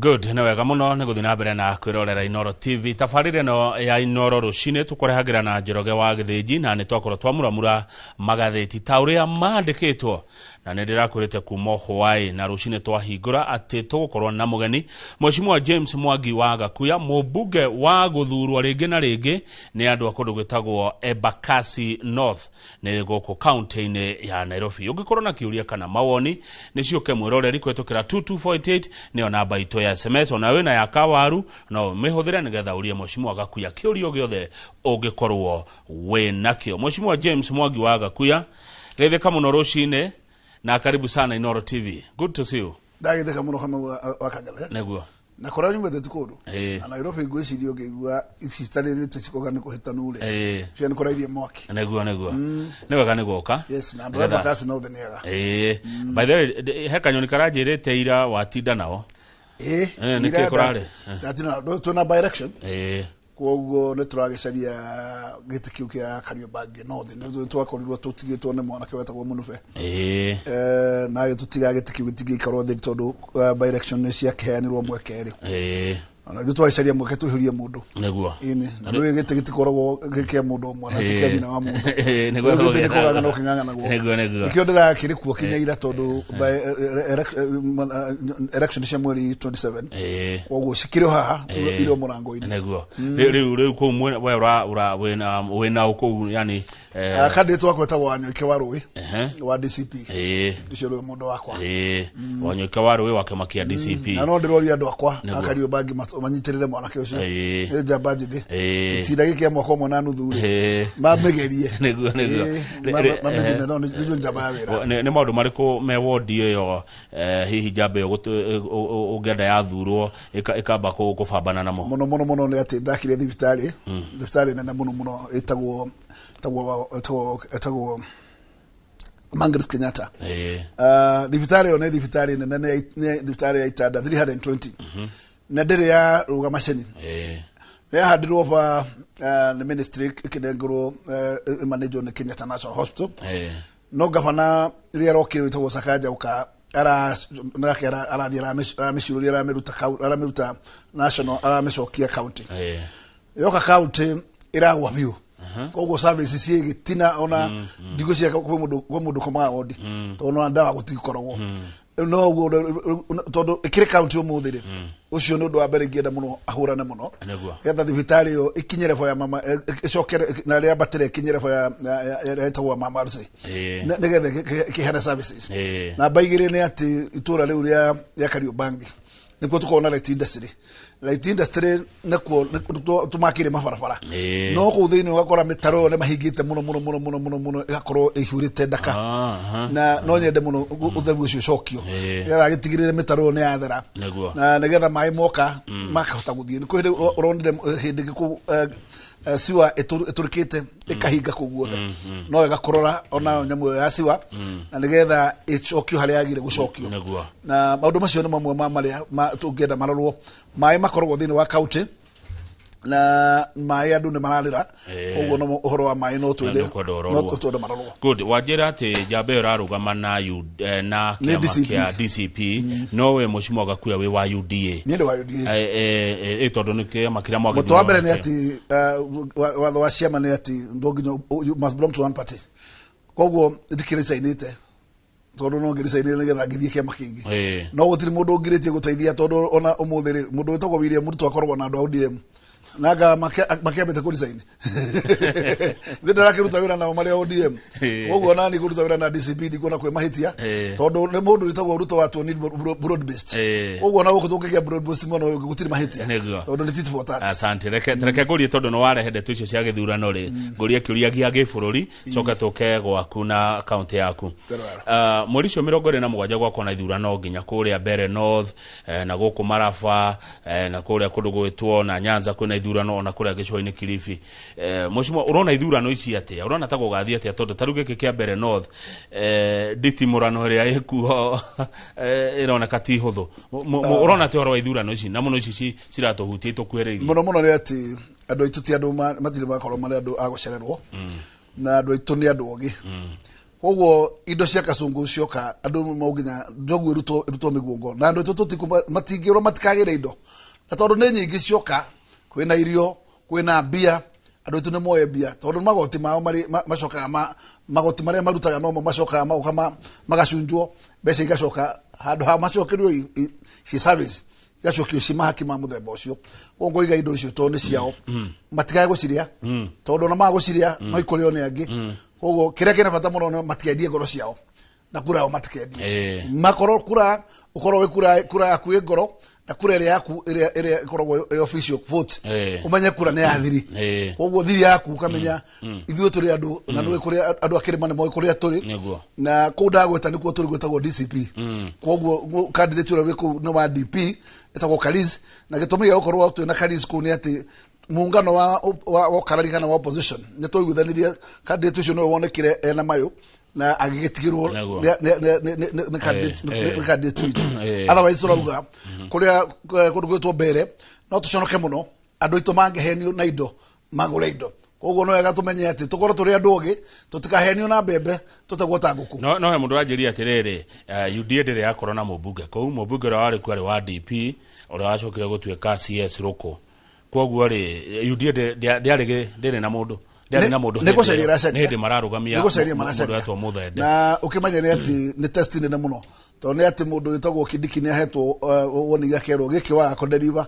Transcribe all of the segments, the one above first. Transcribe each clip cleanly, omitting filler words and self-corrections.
Good, nĩ wega mũno nĩ gũthiĩ na mbere na kwĩrorera Inoro TV. Tabarĩra ĩno ya Inoro rũcinĩ tũkũrehagĩra na Njoroge wa Gĩthĩnji, na nĩ twakorwo twamuramura magathĩti ta ũrĩa mandĩkĩtwo, na nĩ ndĩrakwĩrĩte kuma hwaĩ na rũcinĩ twahingũra atĩ tũgũkorwo na mũgeni Mheshimiwa James Mwangi wa Gakuya, mũmbunge wa gũthurwo rĩngĩ na rĩngĩ nĩ andũ a kũndũ gwĩtagwo Embakasi North, nĩ gũkũ kaunti-inĩ ya Nairobi. Ũngĩkorwo na kĩũria kana mawoni, nĩ ciũke mwĩroreri kũhetũkĩra 22488, nĩyo namba itũ ya SMS. Ona wĩna ya kawaru no ũmĩhũthĩre nĩgetha ũrie Mheshimiwa Gakuya kĩũria o gĩothe ũngĩkorwo wĩ nakĩo. Mheshimiwa James Mwangi wa Gakuya, geithĩka mũno rũcinĩ na karibu sana Inoro TV. Good to see you. Ndagĩtheka mũno Kamau wa Kang'ethe. Nĩguo. Na kũrĩa nyumĩte ti kũndũ. Na Nairobi ngwĩciria ũngĩigua ici citarĩrĩte cikoga nĩ kũhĩtanu rĩ, cio nĩ kũrairie mwaki. Nĩguo. Nĩ wega nĩ gũka. Yes, na andũ a Embakasi North nĩ ega. Ĩĩ. By the way, he kanyoni karanjĩrĩte ira watinda nao. Nĩkĩ ira kũrarĩ? Ndatinda nao. Twĩna by election. Koguo nĩ tũragĩcaria gĩtĩ kĩu kĩa Kariobangi North. Nĩ twakorirwo tũtigĩtwo nĩ mwanake wetagwo Mũnube. Na tũtiga gĩtĩ kĩu gĩtingĩikarwo thĩ tondũ by election nĩ ciakĩheanirwo mweke rĩ. Na ithuĩ twagĩcaria mweke tũihũrie mũndũ. Ĩni, na rĩu gĩtĩ gĩtikoragwo gĩ kĩa mũndũ ũmwe na ti kĩa nyina wa mũndũ. Nĩguo Rĩu gĩtĩ nĩ tũgĩthaga. kũng'ang'ana ũkĩng'ang'anagwo. Nĩguo. Nĩkĩo ndĩrakĩrĩ kuo kinya ira tondũ by election cia mweri 27. Koguo cikĩrĩ o haha, irĩ o mũrango-inĩ. Nĩguo. Rĩu kũu we ũra wĩna ũ kũu, yani, Candidate wakwa etagwo Wanyoike wa Rũĩ, wa DCP. Ũcio nĩwe mũndũ wakwa. Wanyoike wa Rũĩ wa kĩama kĩa DCP. Na no ndĩroria andũ akwa a Kariobangi manyitĩrĩre mwanake ũcio. Nĩ njamba njĩthĩ. Gĩtinda gĩkĩ kĩa mwaka ũmwe na nuthu rĩ. Mamĩgerie. Nĩguo. Mamĩthime, no nĩ njamba ya wĩra. Nĩ maũndũ marĩkũ me wodi ĩyo, hihi njamba ĩyo ũngĩenda yathurwo ĩkamba kũbambana namo? Mũno, mũno, mũno nĩ atĩ ndakire thibitarĩ, thibitarĩ nene mũno mũno ĩtagwo Margaret Kenyatta. Thibitarĩ ĩyo nĩ thibitarĩ nene, nĩ thibitarĩ ya itanda 320. Na ndĩrĩ ya rũgama ceni. Nĩ yahandirwo over, nĩ ministry ĩkĩnengerwo, ĩmanĩjwo nĩ Kenyatta National Hospital. No gavana rĩrĩa arokire wĩtagwo Sakaja ũka, nake arathiĩ aramĩciũria, aramĩruta national, aramĩcokia county. Yoka county ĩragwa biũ. Koguo service ciĩ gĩtina, ona ndigũ cia kwĩ mũndũ ũkomaga wodi. Tondũ ona ndawa gũtikoragwo. Rĩu no ũguo, tondũ ĩkĩrĩ county ũmũthĩ rĩ, ũcio nĩ ũndũ wa mbere ingĩenda mũno ahũrane mũno. Getha thibitarĩ ĩyo ĩkinye level ya mama, ĩcokere na rĩambatĩre ĩkinye level ya ĩtagwo mama Lucy. Nĩgetha ĩkĩheane services. Namba igĩrĩ nĩ atĩ itũra rĩu rĩa Kariobangi nĩkuo tũkoragwo na light industry. Light industry nĩkuo tũmakĩire mabarabara. No kũu thĩinĩ ũgakora mĩtaro ĩyo nĩ mahingĩte mũno mũno mũno mũno mũno mũno, ĩgakorwo ĩihũrĩte ndaka. Na no nyende mũno ũtheru ũcio ũcokio. Nĩgetha agĩtigĩrĩre mĩtaro ĩyo nĩ yathera. Na nĩgetha maĩ moka makahota gũthiĩ. Nĩ kwĩ hĩndĩ ũronire hĩndĩ ĩngĩ kũu, siwa ĩtũrĩkĩte ĩkahinga kũu guothe. No wega kũrora ona nyamũ ĩyo ya siwa na nĩgetha ĩcokio harĩa yagĩrĩire gũcokio. Na maũndũ macio nĩ mamwe ma marĩa tũngĩenda marorwo. Maĩ makoragwo thĩinĩ wa county na maĩ andũ nĩ mararĩra. Koguo no ũhoro wa maĩ no twende, Nĩ kwenda ũrorwo. no twende marorwo. Good. Wanjĩra atĩ njamba ĩyo ĩrarũgama na na Nĩ kĩama DCP. kĩa DCP, no we Mheshimiwa Gakuya wĩ wa UDA. Niĩ ndĩ wa UDA. Tondũ nĩ kĩama kĩrĩa mwagĩthurwo Mũtũ wa mbere nĩ nakĩo. atĩ, watho wa ciama nĩ atĩ no nginya you must belong to one party. Koguo ndikĩrĩcainĩte tondũ no ngĩrĩcainĩre nĩgetha ngĩthiĩ kĩama kĩngĩ. No gũtirĩ mũndũ ũngirĩtie gũteithia tondũ ona ũmũthĩ rĩ, mũndũ wĩtagwo William Ruto akoragwo na andũ a ODM. Na anga makĩambĩte kũresign. Thĩ ndarakĩruta wĩra nao marĩ a ODM. Koguo nani kũruta wĩra na DCP ndikuona kwĩ mahĩtia. Tondũ nĩ mũndũ wĩtagwo Ruto watuonire broad based. Koguo ona gũkũ tũngĩgĩa broad based mwena ũyũ ũngĩ gũtirĩ mahĩtia. Tondũ nĩ tit for tat. Asante. Reke ngũrie tondũ nĩ warehe ndeto icio cia gĩthurano rĩ, ngũrie kĩũria gĩa gĩbũrũri, coke tũke gwaku na kaunti yaku. Mweri ũcio 27 gwakwa na ithurano nginya kũrĩa Mbeere North, na gũkũ Maraba, na kũrĩa kũndũ gwĩtwo na Nyanza kwĩna ithurano, ona kũrĩa gĩcũa-inĩ Kilifi. Mheshimiwa, ũrona ithurano ici atĩa? Ũrona ta gũgathiĩ atĩa? Tondũ ta rĩu gĩkĩ kĩa Mbeere North, nditimũrano ĩrĩa ĩkuo, ĩroneka ti hũthũ. Ũrona atĩa ũhoro wa ithurano ici na mũno ici ciratũhutia itũkuhĩrĩirie? Mũno mũno nĩ atĩ andũ aitũ ti andũ matirĩ makorwo marĩ andũ a gũcererwo. Na andũ aitũ nĩ andũ ogĩ. Koguo indo cia Kasungu cioka andũ no nginya njogu ĩrutwo mĩguongo, na andũ aitũ matingĩrwo matikagĩre indo, na tondũ nĩ nyingĩ cioka, kwĩna irio, kwĩna mbia, andũ aitũ nĩ moe mbia, tondũ magoti mao macokaga magoti marĩa marutaga nomo macokaga magoka magacunjwo, mbeca igacoka handũ ha macokerio ci service, igacokio ci mahaki ma mũthemba ũcio. Koguo ngoiga indo icio tondũ nĩ ciao, matikae gũcirĩa, tondũ ona maga gũcirĩa no ikũrĩo nĩ angĩ. Koguo kĩrĩa kĩna bata mũno nĩ matikendie ngoro ciao na kura yao matikendie, makorwo kura ũkorwo wĩ kura yaku ĩ ngoro, na kura ĩrĩa yaku ĩrĩa ĩkoragwo ĩ official vote, ũmenye kura nĩ ya thiri. Koguo thiri yaku ũkamenya ithuĩ tũrĩ andũ, na nĩũĩ kũrĩa andũ a kĩrĩma nĩ moĩ kũrĩa tũrĩ. Na kũu ndagwĩta nĩkuo tũrĩ, gwĩtagwo DCP. Koguo candidate ũrĩa wĩ kũu nĩ wa DP, ĩtagwo Karis, na gĩtũmi gĩa gũkorwo twĩna Karis kũu nĩ atĩ muungano wa ũkarari kana wa opposition nĩ twaiguithanirie candidate ũcio nĩwe wonekire ena mayũ na agĩgĩtigĩrwo nĩ candidate witũ. Otherwise tũrauga kũrĩa kũndũ gwĩtwo mbere no tũconoke mũno andũ aitũ mangĩhenio na indo magũre indo. Koguo no wega tũmenye atĩ tũkorwo tũrĩ andũ ogĩ, tũtikahenio na mbembe tũtegwo ta ngũkũ. No he mũndũ ũranjĩria atĩrĩrĩ, UDA ndĩrĩ yakorwo na mũmbunge kũu, mũmbunge ũrĩa warĩ kuo arĩ wa DP, ũrĩa wacokire gũtuĩka CS Rũkũ. Koguo rĩ, UDA ndĩarĩ ndĩrĩ na mũndũ, ndĩarĩ na mũndũ. Nĩ gũcaria ĩracaria. Nĩ hĩndĩ mararũgamia Nĩ gũcaria mũndũ maracaria. wetwo Mũthende. Na ũkĩmenya nĩ atĩ nĩ test nene mũno, tondũ nĩ atĩ mũndũ wĩtagwo Kindiki nĩ ahetwo woni gĩakerwo gĩkĩ waga kũdeliver,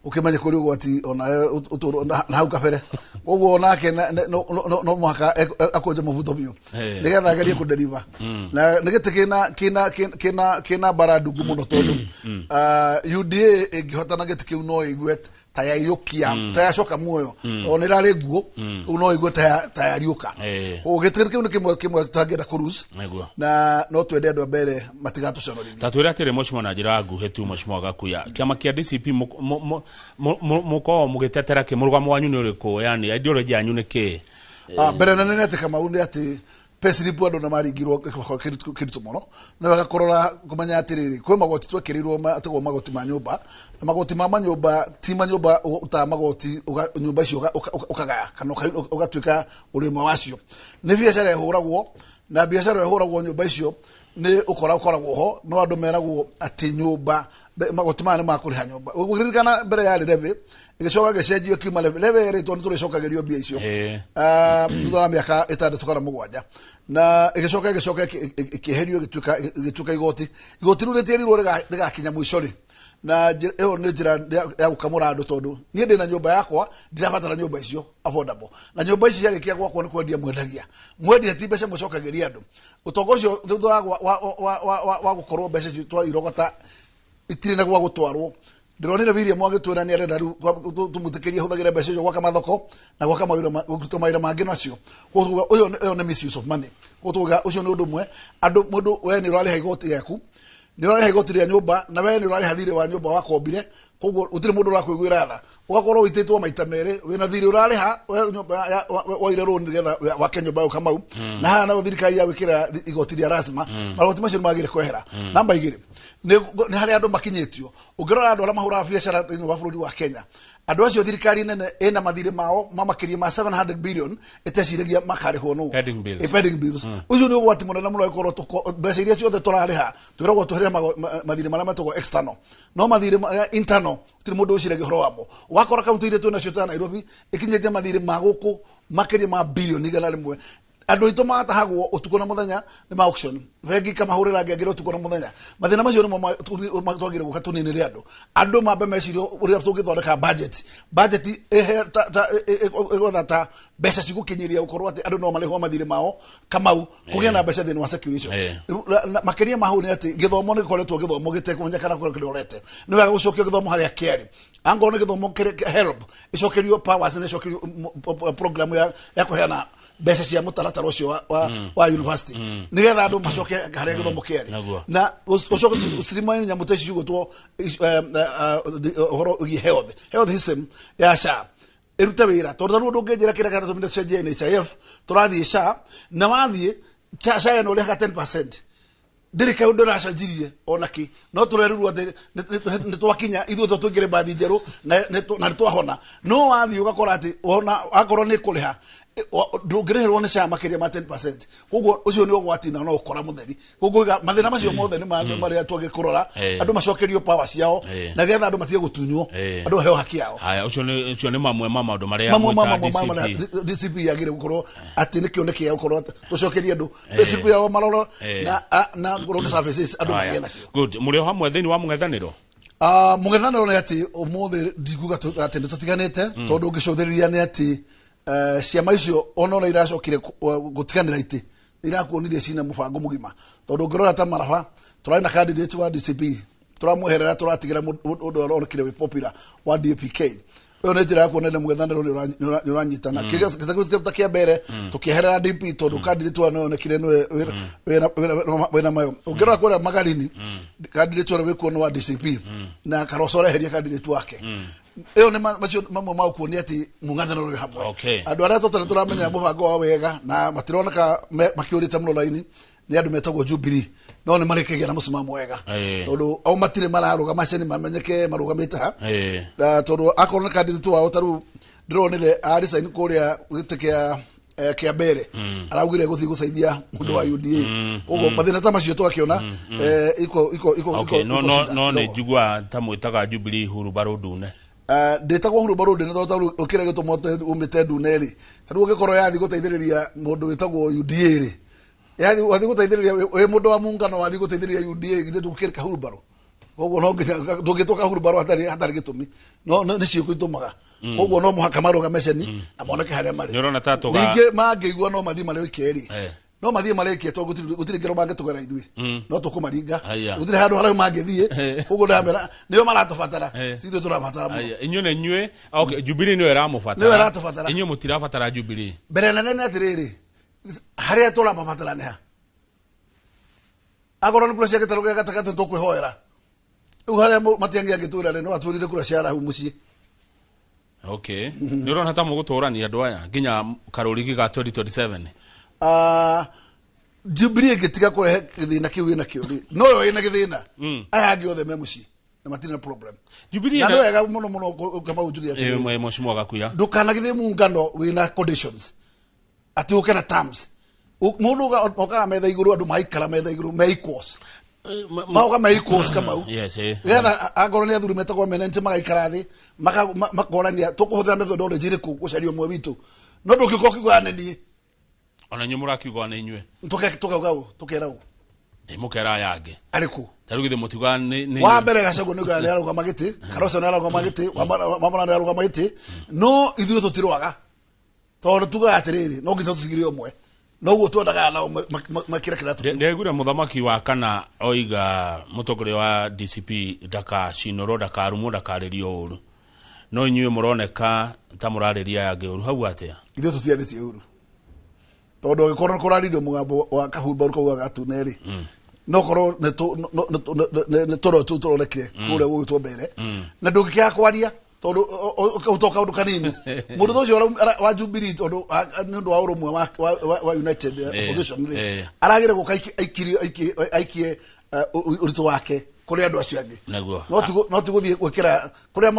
ũkĩmenye kũrĩ ũgwati onawe ũtũũro na hau kabere. Koguo onake no mũhaka akũnje mũbuto biũ nĩgetha agerie kũdeliver, na nĩ gĩtĩ kĩna mbara ndungu mũno, tondũ UDA ĩngĩhotana gĩtĩ kĩu no ĩigue ta yaiyũkia, ta yacoka muoyo, tondũ nĩ ĩrarĩ nguũ, rĩu no ĩigue ta yariũka. Koguo gĩtĩ kĩu nĩ kĩmwe tũtangĩenda kũlose, na no twende andũ a mbere matigatũconorithie. Ta twĩre atĩrĩ, mheshimiwa, na njĩra nguhĩ tu, mheshimiwa Gakuya, kĩama kĩa DCP mũkoragwo mũgĩtetera kĩ? Mũrũgamo wanyu nĩ ũrĩkũ? Yani ideology yanyu nĩ kĩ? Mbere nene nĩ atĩ Kamau nĩ atĩ payslip andũ nĩ maringirwo gĩboko kĩritũ mũno. Nĩ wega kũrora kũmenya atĩrĩrĩ, kwĩ magoti twekĩrĩirwo matagwo magoti ma nyũmba, na magoti ma manyũmba ti manyũmba ũrutaga magoti nyũmba icio ũkagaya kana ũgatuĩka ũrĩ ũmwe wacio. Nĩ biacara ĩhũragwo, na biacara ĩhũragwo nyũmba icio nĩ ũkora ũkoragwo ho, no andũ meragwo atĩ nyũmba magoti maya nĩ makũrĩha nyũmba. Ũngĩririkana mbere yarĩ levy, ĩgĩcoka gĩcenjio kiuma levy. Levy yerĩtwo nĩ tũrĩcokagĩrio mbia icio thutha wa mĩaka 6 kana 7, na ĩgĩcoka ĩkĩeherio, ĩgĩtuĩka igoti. Igoti rĩu rĩtierirwo rĩgakinya mũico rĩ, na ĩyo nĩ njĩra ya gũkamũra andũ, tondũ niĩ ndĩna nyũmba yakwa, ndirabatara nyũmba icio affordable, na nyũmba ici ciarĩkia gwakwo nĩ kwendia mwendagia, mwendia ti mbeca mũcokagĩria andũ. Ũtonga ũcio thutha wa gũkorwo mbeca icio twairogota itirĩ na gwa gũtwarwo. Ndĩronire William agĩtwĩra nĩ arenda rĩu tũmwĩtĩkĩrie hũthagĩre mbeca icio gwaka mathoko na gwaka mawĩra kũruta mawĩra mangĩ nacio. Koguo tuga ũyũ ĩyo nĩ misuse of money. Koguo tuga ũcio nĩ ũndũ ũmwe. Andũ mũndũ we nĩ ũrarĩha igoti rĩaku, nĩ ũrarĩha igoti rĩa nyũmba, na we nĩ ũrarĩha thirĩ wa nyũmba wakombire, koguo gũtirĩ mũndũ ũrakũiguĩra tha. Ũgakorwo ũitĩtwo maita merĩ, wĩna thirĩ ũrarĩha we nyũmba woire rũni nĩgetha wake nyũmba yaku Kamau, na haha nayo thirikari ya gwĩkĩra igoti rĩa lazima. Magoti macio nĩ magĩrĩire kwehera. Namba 2 nĩ harĩa andũ makinyĩtio. Ũngĩrora andũ arĩa mahũraga biacara thĩinĩ wa bũrũri wa Kenya, andũ acio thirikari nene ĩna mathirĩ mao ma makĩria ma 700 billion ĩteciragia makarĩhwo nũ. Pending bills. Pending bills. Ũcio nĩ ũgwati mũnene mũno ĩkorwo mbeca iria ciothe tũrarĩha twĩragwo tũrĩhe mathirĩ marĩa metagwo external, no mathirĩ marĩa internal gũtirĩ mũndũ wĩciragia ũhoro wamo. Ũgakora kaunti iria twĩnacio ta Nairobi ĩkinyĩtie mathirĩ ma gũkũ makĩria ma bilioni 100. Andũ aitũ matahagwo ũtukũ na mũthenya nĩ ma auction, bengi ikamahũrĩra ngengere ũtukũ na mũthenya. Mathĩna macio nĩmo twagĩrĩire gũka tũninĩre andũ. Andũ mambe mecirie ũrĩa tũngĩthondeka budget. Budget ĩgwetha ta mbeca cigũkinyĩria gũkorwo atĩ andũ no marĩhwo mathirĩ mao Kamau, kũgĩa na mbeca thĩinĩ wa circulation. Makĩria ma hau nĩ atĩ gĩthomo nĩ gĩkoretwo gĩthomo gĩtekũmenyekana kũrĩa kĩrorete. Nĩ wega gũcokia gĩthomo harĩa kĩarĩ, angorwo nĩ gĩthomo kĩrĩa HELB ĩcokerio powers, nĩ ĩcokerio program ya kũheana mbeca cia mũtaratara ũcio wa university, nĩgetha andũ macoke harĩa gĩthomo kĩarĩ. Na ũcoke ũcirimanie nyamũ ta ici cigũtwo ũhoro wĩgiĩ health system ya SHA ĩrute wĩra, tondũ tarĩu ũndũ ũngĩnjĩra kĩrĩa kĩratũmire tũcenjie NHIF, tũrathiĩ SHA, na wathiĩ SHA ĩno ũrĩhaga 10%, ndĩrĩ kaũndũ ĩracenjirie ona kĩ, no tũrerirwo atĩ nĩ twakinya ithuĩ to tũingĩre mbathi njerũ na nĩ twahona. No wathiĩ ũgakora atĩ ona akorwo nĩ kũrĩha Ndũngĩrĩhĩrwo nĩ SHA makĩria ma 10%. Koguo ũcio nĩ ũgwati na no ũkora mũtheri. Koguo mathĩna macio mothe nĩ marĩa twagĩrĩirwo kũrora, andũ macokerio power ciao, na getha andũ matige gũtunywo, andũ maheo haki yao. Haya, ũcio nĩ mamwe ma maũndũ marĩa mamwe ma DCP yagĩrĩirwo gũkorwo atĩ nĩ kĩoneki gĩa gũkorwo tũcokerie andũ principle yao maroro na road services andũ magĩe nacio. Good. Mũrĩ o hamwe thĩinĩ wa mũng'ethanĩro? Mũng'ethanĩro nĩ atĩ ũmũthĩ ndikuga atĩ nĩ tũtiganĩte, tondũ ũngĩcũthĩrĩria nĩ atĩ ciama icio ona ũrĩa iracokire gũtiganĩra itĩ irakuonirie cina mũbango mũgima, tondũ ũngĩrora ta Maraba tũrarĩ na candidate wa DCP tũramweherera tũratigĩra mũndũ ũronekire wĩ popular wa DAPK. Ĩyo nĩ njĩra ya kuonania mũng'ethanĩro nĩ ũranyitana. Kĩrĩa kĩa mbere tũkĩeherera DP tondũ candidate wa nĩonekire nĩwe wĩna mayo. Ũngĩrora kũrĩa Magarini candidate ũrĩa wĩkuo nĩ wa DCP na Karoso areheria candidate wake. Ĩyo nĩ macio mamwe ma kuonia atĩ mũng'ethanĩro wĩ hamwe. Andũ arĩa tũtarĩ tũramenya mũbango wao wega na matironeka makĩũrĩte mũno raini nĩ andũ metagwo Jubilee, no nĩ marĩkĩgĩa na mũcimamo wega tondũ o matirĩ mararũgama ceni mamenyeke marũgamĩte ha, tondũ akorwo nĩ candidate wao ta rĩu ndĩronire aricaini kũrĩa gĩtĩ kĩa kĩa mbere araugire gũthiĩ gũteithia mũndũ wa UDA. Koguo mathĩna ta macio twakĩona iko iko iko iko. No nĩ njigua ta mwĩtaga Jubilee hurumbarũ ndune. Ndĩtagwo hurumbarũ ndune tondũ tarĩu kĩrĩa gĩtũma umĩte ndune rĩ, tarĩu ũngĩkorwo yathiĩ gũteithĩrĩria mũndũ wĩtagwo UDA rĩ, yaani wathiĩ gũteithĩrĩria wĩ mũndũ wa muungano wathiĩ gũteithĩrĩria UDA githĩ ndũkĩrĩ kahurumbarũ. Koguo no nginya ndũngĩtwo kahurumbarũ hatarĩ gĩtũmi, no nĩ ciĩko itũmaga. Koguo no mũhaka marũgame ceni na moneke harĩa marĩ. Ningĩ mangĩigua no mathiĩ marĩkie rĩ, no mathiĩ marĩkie tondũ gũtirĩ ngero mangĩtũgera ithuĩ, no tũkũmaringa, gũtirĩ handũ haraihu mangĩthiĩ. Koguo ndamera nĩo maratũbatara, ti ithuĩ tũrabatara mũno. Inyuĩ nĩ inyuĩ. Okay, Jubilee nĩyo ĩramũbatara. Nĩyo ĩratũbatara. Inyuĩ mũtirabatara Jubilee. Mbere nene nĩ atĩrĩrĩ, harĩa tũramabatara nĩ ha? Akorwo nĩ kura cia gĩtarũ gĩa gatagatĩ tũkwĩhoera rĩu harĩa Matiang'i angĩtwĩra rĩ, no atwĩrire kura cia arahu mũciĩ. Okay, nĩ ũrona ta mũgũtũrania andũ aya nginya karũrigi ga 2027? Jubilee ĩngĩtiga kũrehe gĩthĩna kĩu ĩnakĩo rĩ, no yo ĩna gĩthĩna, aya angĩ othe me mũciĩ na matirĩ na problem. Jubilee na nĩ wega mũno mũno Kamau njuge atĩrĩrĩ, Mheshimiwa Gakuya, ndũkanagĩthiĩ muungano wĩna conditions atĩ ũke na terms. Mũndũ okaga metha igũrũ, andũ maikara metha igũrũ me equals, maoka me equals Kamau, getha angorwo nĩ athuri metagwo menente magaikara thĩ makorania tũkũhũthĩra methodology ĩrĩkũ gũcaria ũmwe witũ, no ndũngĩũka ũkiuga nĩ niĩ. Ona inyuĩ mũrakiuga nĩ inyuĩ. Tũkauga ũ tũkera ũ Mũkera aya angĩ arĩkũ? Ta rĩu githĩ mũtiuga nĩ wa mbere Gachagua nĩ nĩ arũgama gĩtĩ, Karoso nĩ arũgama gĩtĩ, Wamũra nĩ arũgama gĩtĩ, no ithuĩ tũtirũaga tondũ tugaga atĩrĩrĩ, no nginya tũtigire ũmwe, noguo twendaga nao makĩra kĩratũ. Ndegure mũthamaki wa kana oiga mũtongoria wa DCP ndakacinũrwo, ndakarumwo, ndakarĩrio ũru, no inyuĩ mũroneka ta mũrarĩria aya angĩ ũru hau atĩa? Ithuĩ tũtiarĩtie ũru tondũ angĩkorwo nĩ kũraririo mũgambo wa kahumbaru kau gatune rĩ, no korwo nĩ tũro tũu tũronekire kũrĩa gũgĩtwo mbere, na ndũngĩkĩaga kwaria tondũ kau to kaũndũ kanini. Mũndũ ta ũcio wa Jubilee, tondũ nĩ ũndũ wa ũrũmwe wa United Opposition rĩ, aragĩre gũka aikie ũritũ wake kũrĩ andũ acio angĩ, no ti gũthiĩ gwĩkĩra kũrĩa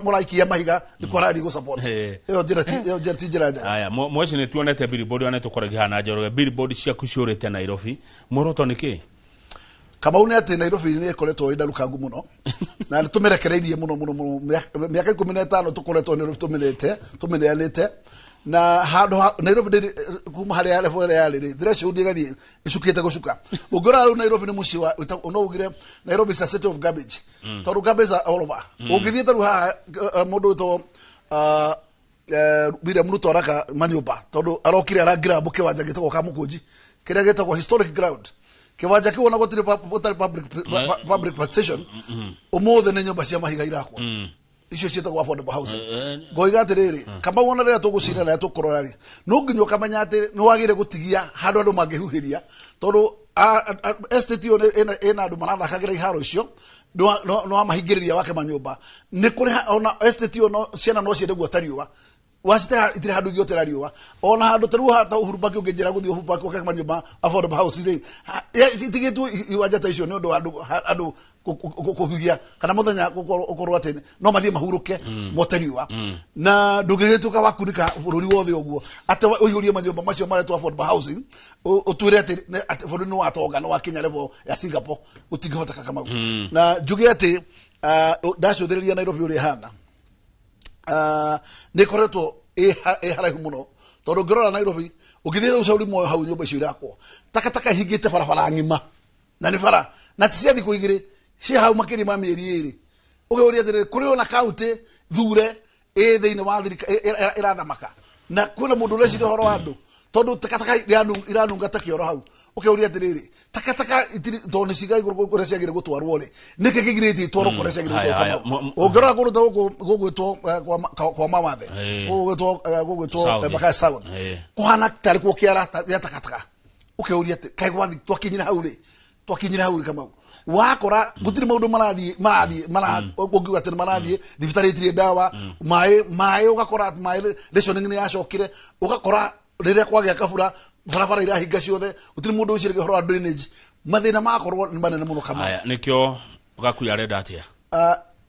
mũraikia mahiga nĩkuo arathiĩ gũ-support. Ĩyo njĩra ti njĩra njega. Haya, mweci nĩ tuonete billboard ona tũkoragia hana Njoroge, billboard ciaku ciũrĩte Nairobi, muoroto nĩ kĩ? Kamau nĩ atĩ Nairobi nĩ ĩkoretwo ĩ ndarũkangu mũno na nĩ tũmĩrekereirie mũno mũno mũno. Mĩaka 15 tũkoretwo Nairobi tũmĩrĩte tũmĩneanĩte na handũ Nairobi ndĩrĩ kuma harĩa level ĩrĩa yarĩ rĩ, threshold ĩgathiĩ ĩcukĩte gũcuka. Ũngĩrora rĩu Nairobi nĩ mũciĩ wa, no ugire Nairobi is a city of garbage, tondũ garbage are all over. Ũngĩthiĩ ta rĩu haha mũndũ wĩtagwo William Ruto araka manyũmba tondũ arokire arangirambũ kĩwanja gĩtagwo Kamũkũnji kĩrĩa gĩtagwo historic ground. Kĩwanja kĩu ona gũtirĩ gũtarĩ public participation, ũmũthĩ nĩ nyũmba cia mahiga irakwo icio ciĩtagwo affordable housing. Ngoiga atĩrĩrĩ, Kamau, ona rĩrĩa tũgũcira na rĩrĩa tũkũrora rĩ, no nginya ũkamenya atĩ nĩ wagĩrĩire gũtigia handũ andũ mangĩhuhĩria, tondũ estate ĩyo ĩna andũ marathakagĩra iharo icio, nĩ wamahingĩrĩria wake manyũmba nĩ kũrĩ ona estate ĩyo ciana no ciende guota riũa. Wacitega itirĩ handũ ingĩotera riũa. Ona handũ ta rĩu haha ta Uhuru Park ũngĩnjĩra gũthiĩ Uhuru Park ũkake manyũmba affordable house rĩ, itigĩtwo iwanja ta icio nĩ ũndũ wa andũ kũhuhia kana mũthenya gũkorwo atĩ no mathiĩ mahurũke mote riũa. Na ndũngĩgĩtuĩka wa kunĩka bũrũri wothe ũguo atĩ ũihũrie manyũmba macio maretwo affordable housing, ũtuĩre atĩ bũrũri nĩ watonga, nĩ wakinya level ya Singapore, gũtingĩhoteka Kamau. Na njuge atĩ ndacũthĩrĩria Nairobi ũrĩa ĩhana, nĩ ĩkoretwo ĩ haraihu mũno, tondũ ũngĩrora Nairobi ũngĩthiĩ rĩu Shauri Moyo hau nyũmba icio irakwo, takataka ihingĩte barabara ng'ima, na nĩ bara na ti cia thikũ igĩrĩ, cia hau makĩria ma mĩeri 2. Ũkĩũria atĩrĩrĩ, kũrĩ ona kaunti thure ĩ thĩinĩ wa ĩrathamaka na kwĩna mũndũ ũreciria ũhoro wa andũ, tondũ takataka iranunga ta kĩoro hau. Ũkĩũria atĩrĩrĩ, takataka itirĩ, tondũ nĩ ciga igũrũ kũrĩa ciagĩrĩire gũtwarwo rĩ, nĩkĩ kĩgirĩtie itwarwo kũrĩa ciagĩrĩire Haya, gũtwarwo? haya, Kamau, ũngĩrora kũndũ ta gũkũ gũgwĩtwo kwa Mawathe, gũgwĩtwo South. Embakasi South, kũhana tarĩ kuo kĩara gĩa takataka. Ũkĩũria atĩ kaĩ gwathi twakinyire hau rĩ, twakinyire hau rĩ? Kamau, wakora gũtirĩ maũndũ marathiĩ mara ũngiuga atĩ nĩ marathiĩ. Thibitarĩ itirĩ ndawa, maĩ ũgakora maĩ rationing nĩ yacokire, ũgakora rĩrĩa kwagĩa kabura barabara irahinga ciothe, gũtirĩ mũndũ ũciragia ũhoro wa drainage. Mathĩna magakorwo nĩ manene mũno Kamau. Haya, nĩkĩo Gakuya arenda atĩa?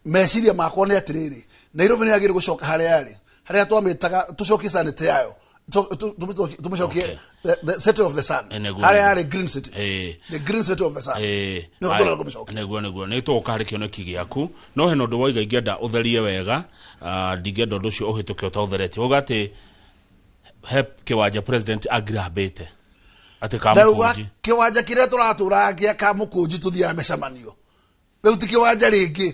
Meciria makwa nĩ atĩrĩrĩ, Nairobi nĩ yagĩrĩire gũcoka harĩa yarĩ, harĩa twamĩtaga, tũcokie sanity yayo, tũmĩcokie the city of the sun, Nĩguo. harĩa yarĩ green city, the green city of the sun. Nĩho Haya, tũrenda kũmĩcokia. Nĩguo nĩ tũgũka harĩ kĩoneki gĩaku, no hena ũndũ waiga ingĩenda ũtherie wega. Ndingĩenda ũndũ ũcio ũhĩtũke ũtaũtheretie. Uga atĩ he kĩwanja president angirambĩte atĩ Ndauga Kamũkũnji. Kĩwanja kĩrĩa tũratũraga gĩa Kamũkũnji tũthiaga mĩcemanio rĩu ti kĩwanja rĩngĩ,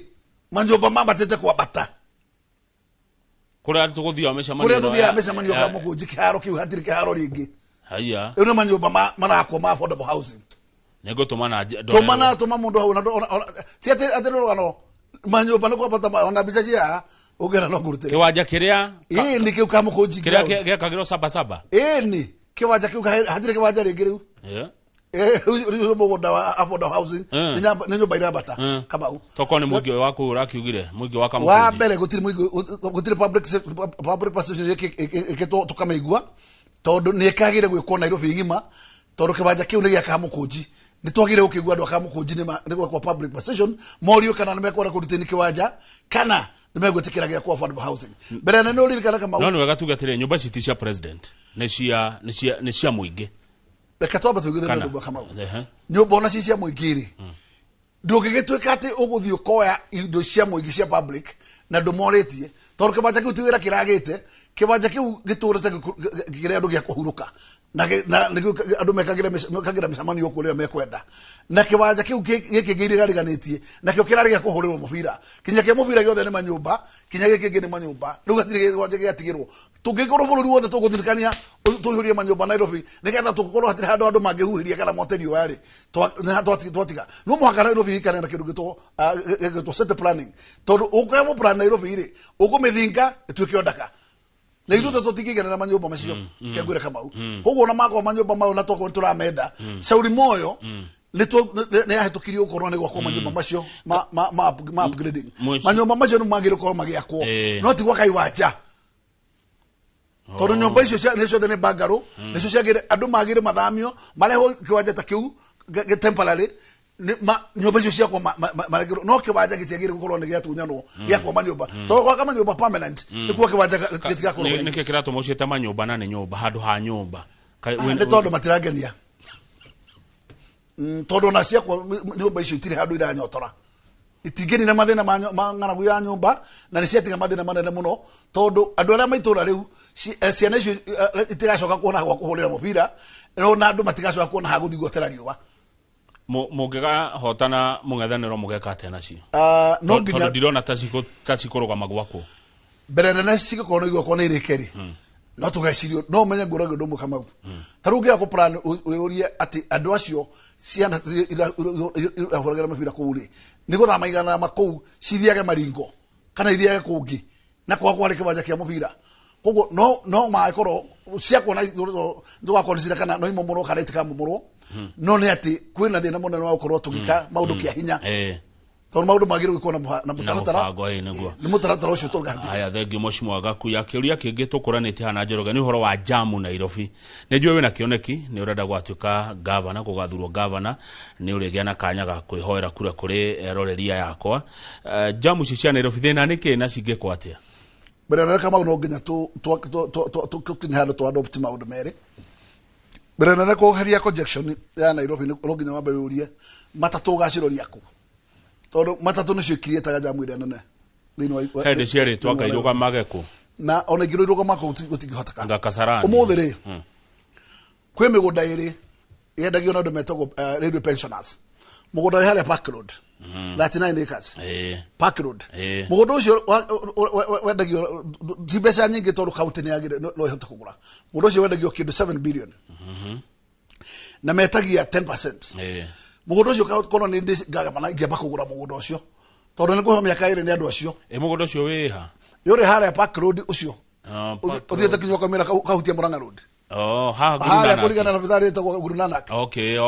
manyũmba mambatĩte kwambata. Kũrĩa tũgũthiaga mĩcemanio. Kũrĩa tũthiaga mĩcemanio Kamũkũnji, kĩharo kĩu hatirĩ kĩharo rĩngĩ. Haya. Rĩu nĩ manyũmba marakwo ma affordable housing. Nĩngũtũma na Tũma na tũma mũndũ hau na ti atĩ nĩ rũgano, manyũmba nĩ kwambata ona mbica cia haha ũngĩenda no ngũrutĩre. Kĩwanja kĩrĩa Ĩĩ, nĩ kĩu Kamũkũnji kĩrĩa ground. gĩakagĩrwo saba saba. Ĩĩ, nĩ kĩwanja kĩu hatirĩ kĩwanja rĩngĩ rĩu. Rĩu nĩ mũgũnda wa affordable housing. Nĩ nyũmba irambata, Kamau. Tokorwo nĩ mũingĩ wa kũu ũrakiugire mũingĩ wa Wa Kamũkũnji. mbere gũtirĩ mũingĩ, gũtirĩ public participation ĩkĩtwo tũkamĩigua, tondũ nĩ ĩkagĩre gwĩkwo Nairobi ng'ima, tondũ kĩwanja kĩu nĩ gĩa Kamũkũnji. Nĩ twagĩrĩire gũkĩigua andũ a Kamũkũnji nĩ gwekwo public participation, morio kana nĩ mekwenda kũrutĩni kĩwanja kana nĩ megwĩtĩkĩra gĩakwo affordable housing. Mbere nene ũririkana, Kamau. No nĩ wega tuge atĩrĩ, nyũmba ici ti cia president, nĩ cia mũingĩ. Reke twambe tũiguithanie Kana. ũndũ ũmwe, Kamau. Ehe. Nyũmba ona ci cia mũingĩ rĩ, ndũngĩgĩtuĩka atĩ ũgũthiĩ ũkoya indo cia mũingĩ cia public na ndũmorĩtie, tondũ kĩwanja kĩu ti wĩra kĩragĩte. Kĩwanja kĩu gĩtũrĩte kĩrĩa andũ gĩa kũhurũka na nĩguo andũ mekagĩra mĩcemanio kũu rĩrĩa mekwenda, na kĩwanja kĩu gĩkĩ kĩriganĩtie nakĩo kĩrarĩ gĩa kũhũrĩrwo mũbira, kinya kĩa mũbira gĩothe nĩ manyũmba, kinya gĩkĩ kĩngĩ nĩ manyũmba. Rĩu hatirĩ kĩwanja gĩatigĩrwo. Tũngĩkorwo bũrũri wothe tũgũthirikania tũihũrie manyũmba Nairobi nĩgetha tũkorwo hatirĩ handũ andũ mangĩhuhĩria kana mote riũa rĩ, twatiga no mũhaka Nairobi ĩikare na kĩndũ gĩtwo city planning, tondũ ũkũhe plan Nairobi rĩ, ũkũmĩthinga ĩtuĩke o ndaka na ithuĩ tũtingĩiganĩra manyũmba macio kengwĩre, Kamau. Koguo ona makorwo manyũmba mau na twakorwo nĩtũramenda Shauri Moyo nĩ yahĩtũkirio gũkorwo nĩ gwakwo manyũmba macio ma upgrading. Manyũmba macio nĩ magĩrĩire gũkorwo magĩakwo, no ti gwaka iwanja, tondũ nyũmba icio nĩ ciothe nĩ bungalow, nĩcio ciagĩrĩire andũ magĩrĩire mathamio marehwo kĩwanja ta kĩu gĩ temporary. Nyũmba icio ciakwo maregerwo, no kĩwanja gĩtiagĩrĩire gũkorwo nĩ gĩatunyanwo gĩakwo manyũmba, tondũ gwaka manyũmba permanent nĩ kuo kĩwanja gĩtigakorwo rĩngĩ. Nĩkĩ kĩratũma ũciĩte manyũmba na nĩ nyũmba handũ ha nyũmba? Nĩ tondũ matirangenia. Tondũ ona ciakwa nyũmba icio itirĩ handũ iranyotora, itingĩnina mathĩna ma ng'aragu ya nyũmba, na nĩ ciatiga mathĩna manene mũno, tondũ andũ arĩa maitũra rĩu ciana icio itigacoka kuona gwa kũhũrĩra mũbira, na andũ matigacoka kuona ha gũthiĩ guotera riũa. Mũngĩgahotana mũng'ethanĩro mũgeka atĩa nacio? No Tondũ nginya ndirona ta cikũrũgama gwakwo. Mbere nene cigĩkorwo nĩ igwakwo nĩ irĩke rĩ, no tũgecirio no ũmenye ngũrage ũndũ ũmwe, Kamau. Ta rĩu ũngĩaga kũplan ũyũrie atĩ andũ acio ciana irahũragĩra mĩbira kũu rĩ, nĩ gũthama igathama kũu cithiage maringo kana ithiage kũngĩ na kwaga kwarĩ kĩwanja kĩa mũbira. Koguo no mangĩkorwo ciakwo na tũgakorwo nĩ kana no imomorwo kana itikamomorwo, no nĩ atĩ kwĩna thĩna mũnene wa gũkorwo tũgĩka maũndũ kĩa hinya. Tondũ maũndũ magĩrĩirwo gwĩkwo na mũtaratara. Mũbango, ĩ, nĩguo. Nĩ mũtaratara ũcio tũrũgatĩ. Haya, thengiũ mheshimiwa Gakuya. Kĩũria kĩngĩ tũkũranĩtie haha na Njoroge nĩ ũhoro wa jamu Nairobi. Nĩ njũĩ wĩna kĩoneki nĩ ũrenda gwatuĩka gavana, gũgathurwo gavana, nĩ ũrĩgĩa na kanya ga kwĩhoera kura kũrĩ eroreri aya akwa. Jamu ici cia Nairobi thĩna nĩ kĩ na cingĩkwo atĩa? Mbere nene Kamau, no nginya tũkinye handũ tũ adopt maũndũ merĩ. Mbere nene kũheria congestion ya Nairobi no nginya wambe wĩũrie matatũ ũgaciroria kũ, tondũ matatũ nĩcio ikiriĩtaga jamu ĩrĩa nene thĩinĩ wa Hĩndĩ cierĩtwo thĩinĩ wa anga Nairobi. irũgamage kũ? Na ona ingĩ irũgama kũ gũtingĩhoteka. Anga Kasarani. Ũmũthĩ rĩ, kwĩ mĩgũnda ĩrĩ yendagio na andũ metagwo railway pensioners. Mũgũnda wĩ harĩa Park Road, 39 acres. Park Road. Mũgũnda ũcio wendagio ti mbeca nyingĩ tondũ county nĩ yagĩrĩire no ĩhote kũgũra. Mũgũnda ũcio wendagio kĩndũ 7 billion na metagia 10%. Mũgũnda ũcio korwo nĩ ndĩ ngagabana ingĩamba kũgũra mũgũnda ũcio tondũ nĩ kũheo mĩaka 2 nĩ andũ acio. Ĩ, mũgũnda ũcio wĩ ha? Yũrĩ harĩa Park Road ũcio. Ah, Park Ũthiĩte Road. kinya ũkaumĩra kahutia Murang'a Road. Oh, haha harĩa Guru Nanak. kũringana na thibitarĩ ĩtagwo Guru Nanak. Okay,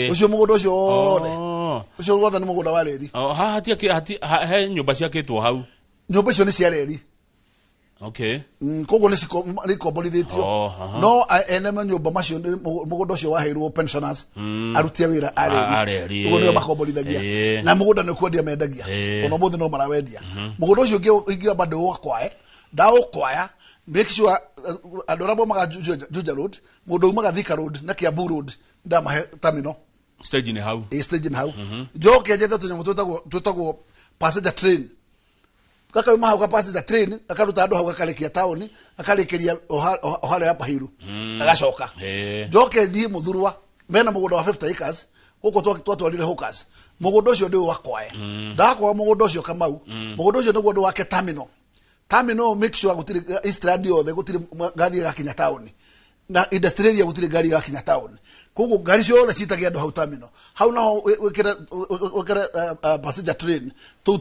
Ũcio mũgũnda ũcio wothe. Oh. Ũcio wothe nĩ mũgũnda wa reri. Oh, haha he nyũmba ciakĩtwo hau. Nyũmba icio nĩ cia reri. Koguo nĩ ikomborithĩtio. Oh, aha. No ene manyũmba macio nĩ mũgũnda ũcio waheirwo pensioners, aruti a wĩra a A reri. reri, Ũguo nĩo makomborithagia. Na mũgũnda nĩ kwendia mendagia. Ona ũmũthĩ no marawendia. Mũgũnda ũcio ingĩamba ndĩũakwae, ndaũkwaya, make sure andũ arĩa maumaga Juja Road, mũndũ umaga Thika Road na Kiambu Road, ndamahe terminal. Stage nĩ hau. Ĩ, stage nĩ hau. Njoke njethe tũnyamũ twĩtagwo passenger train, gakauma hau ka passenger train gakaruta andũ hau gakarekia taũni, gakarĩkĩria o harĩa Upper Hill, gagacoka. Njoke thiĩ Mũthurwa, mena mũgũnda wa 50 acres gũkũ twatwarire hawkers. Mũgũnda ũcio ndĩ wakwae, ndakwa mũgũnda ũcio Kamau, mũgũnda ũcio nĩguo ndĩ wake terminal. Terminal, make sure gũtirĩ Eastland yothe gũtirĩ ngari ĩgakinya taũni, na industrial area gũtirĩ ngari ĩgakinya taũni. Koguo ngari ciothe citagia andũ hau terminal hau, naho wĩkĩre passenger train tũu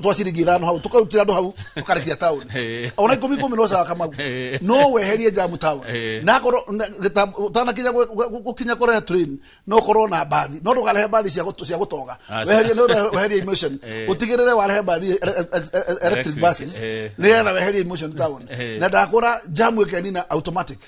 twa ciringi 5 hau, tũkarutia andũ hau tũkarekia taũni. Ona ikũmi ikũmi no sawa Kamau. No weherie jamu taũni. Na akorwo ũtanakinya gũkinya kũrehe train, no ũkorwo na mbathi, no ndũkarehe mbathi cia gũtoga. Aca. Weherie, no weherie emission. Ũtigĩrĩre warehe mbathi electric Electric, buses nĩgetha weherie emission town. Na ndakũra jamu ĩkenina automatic.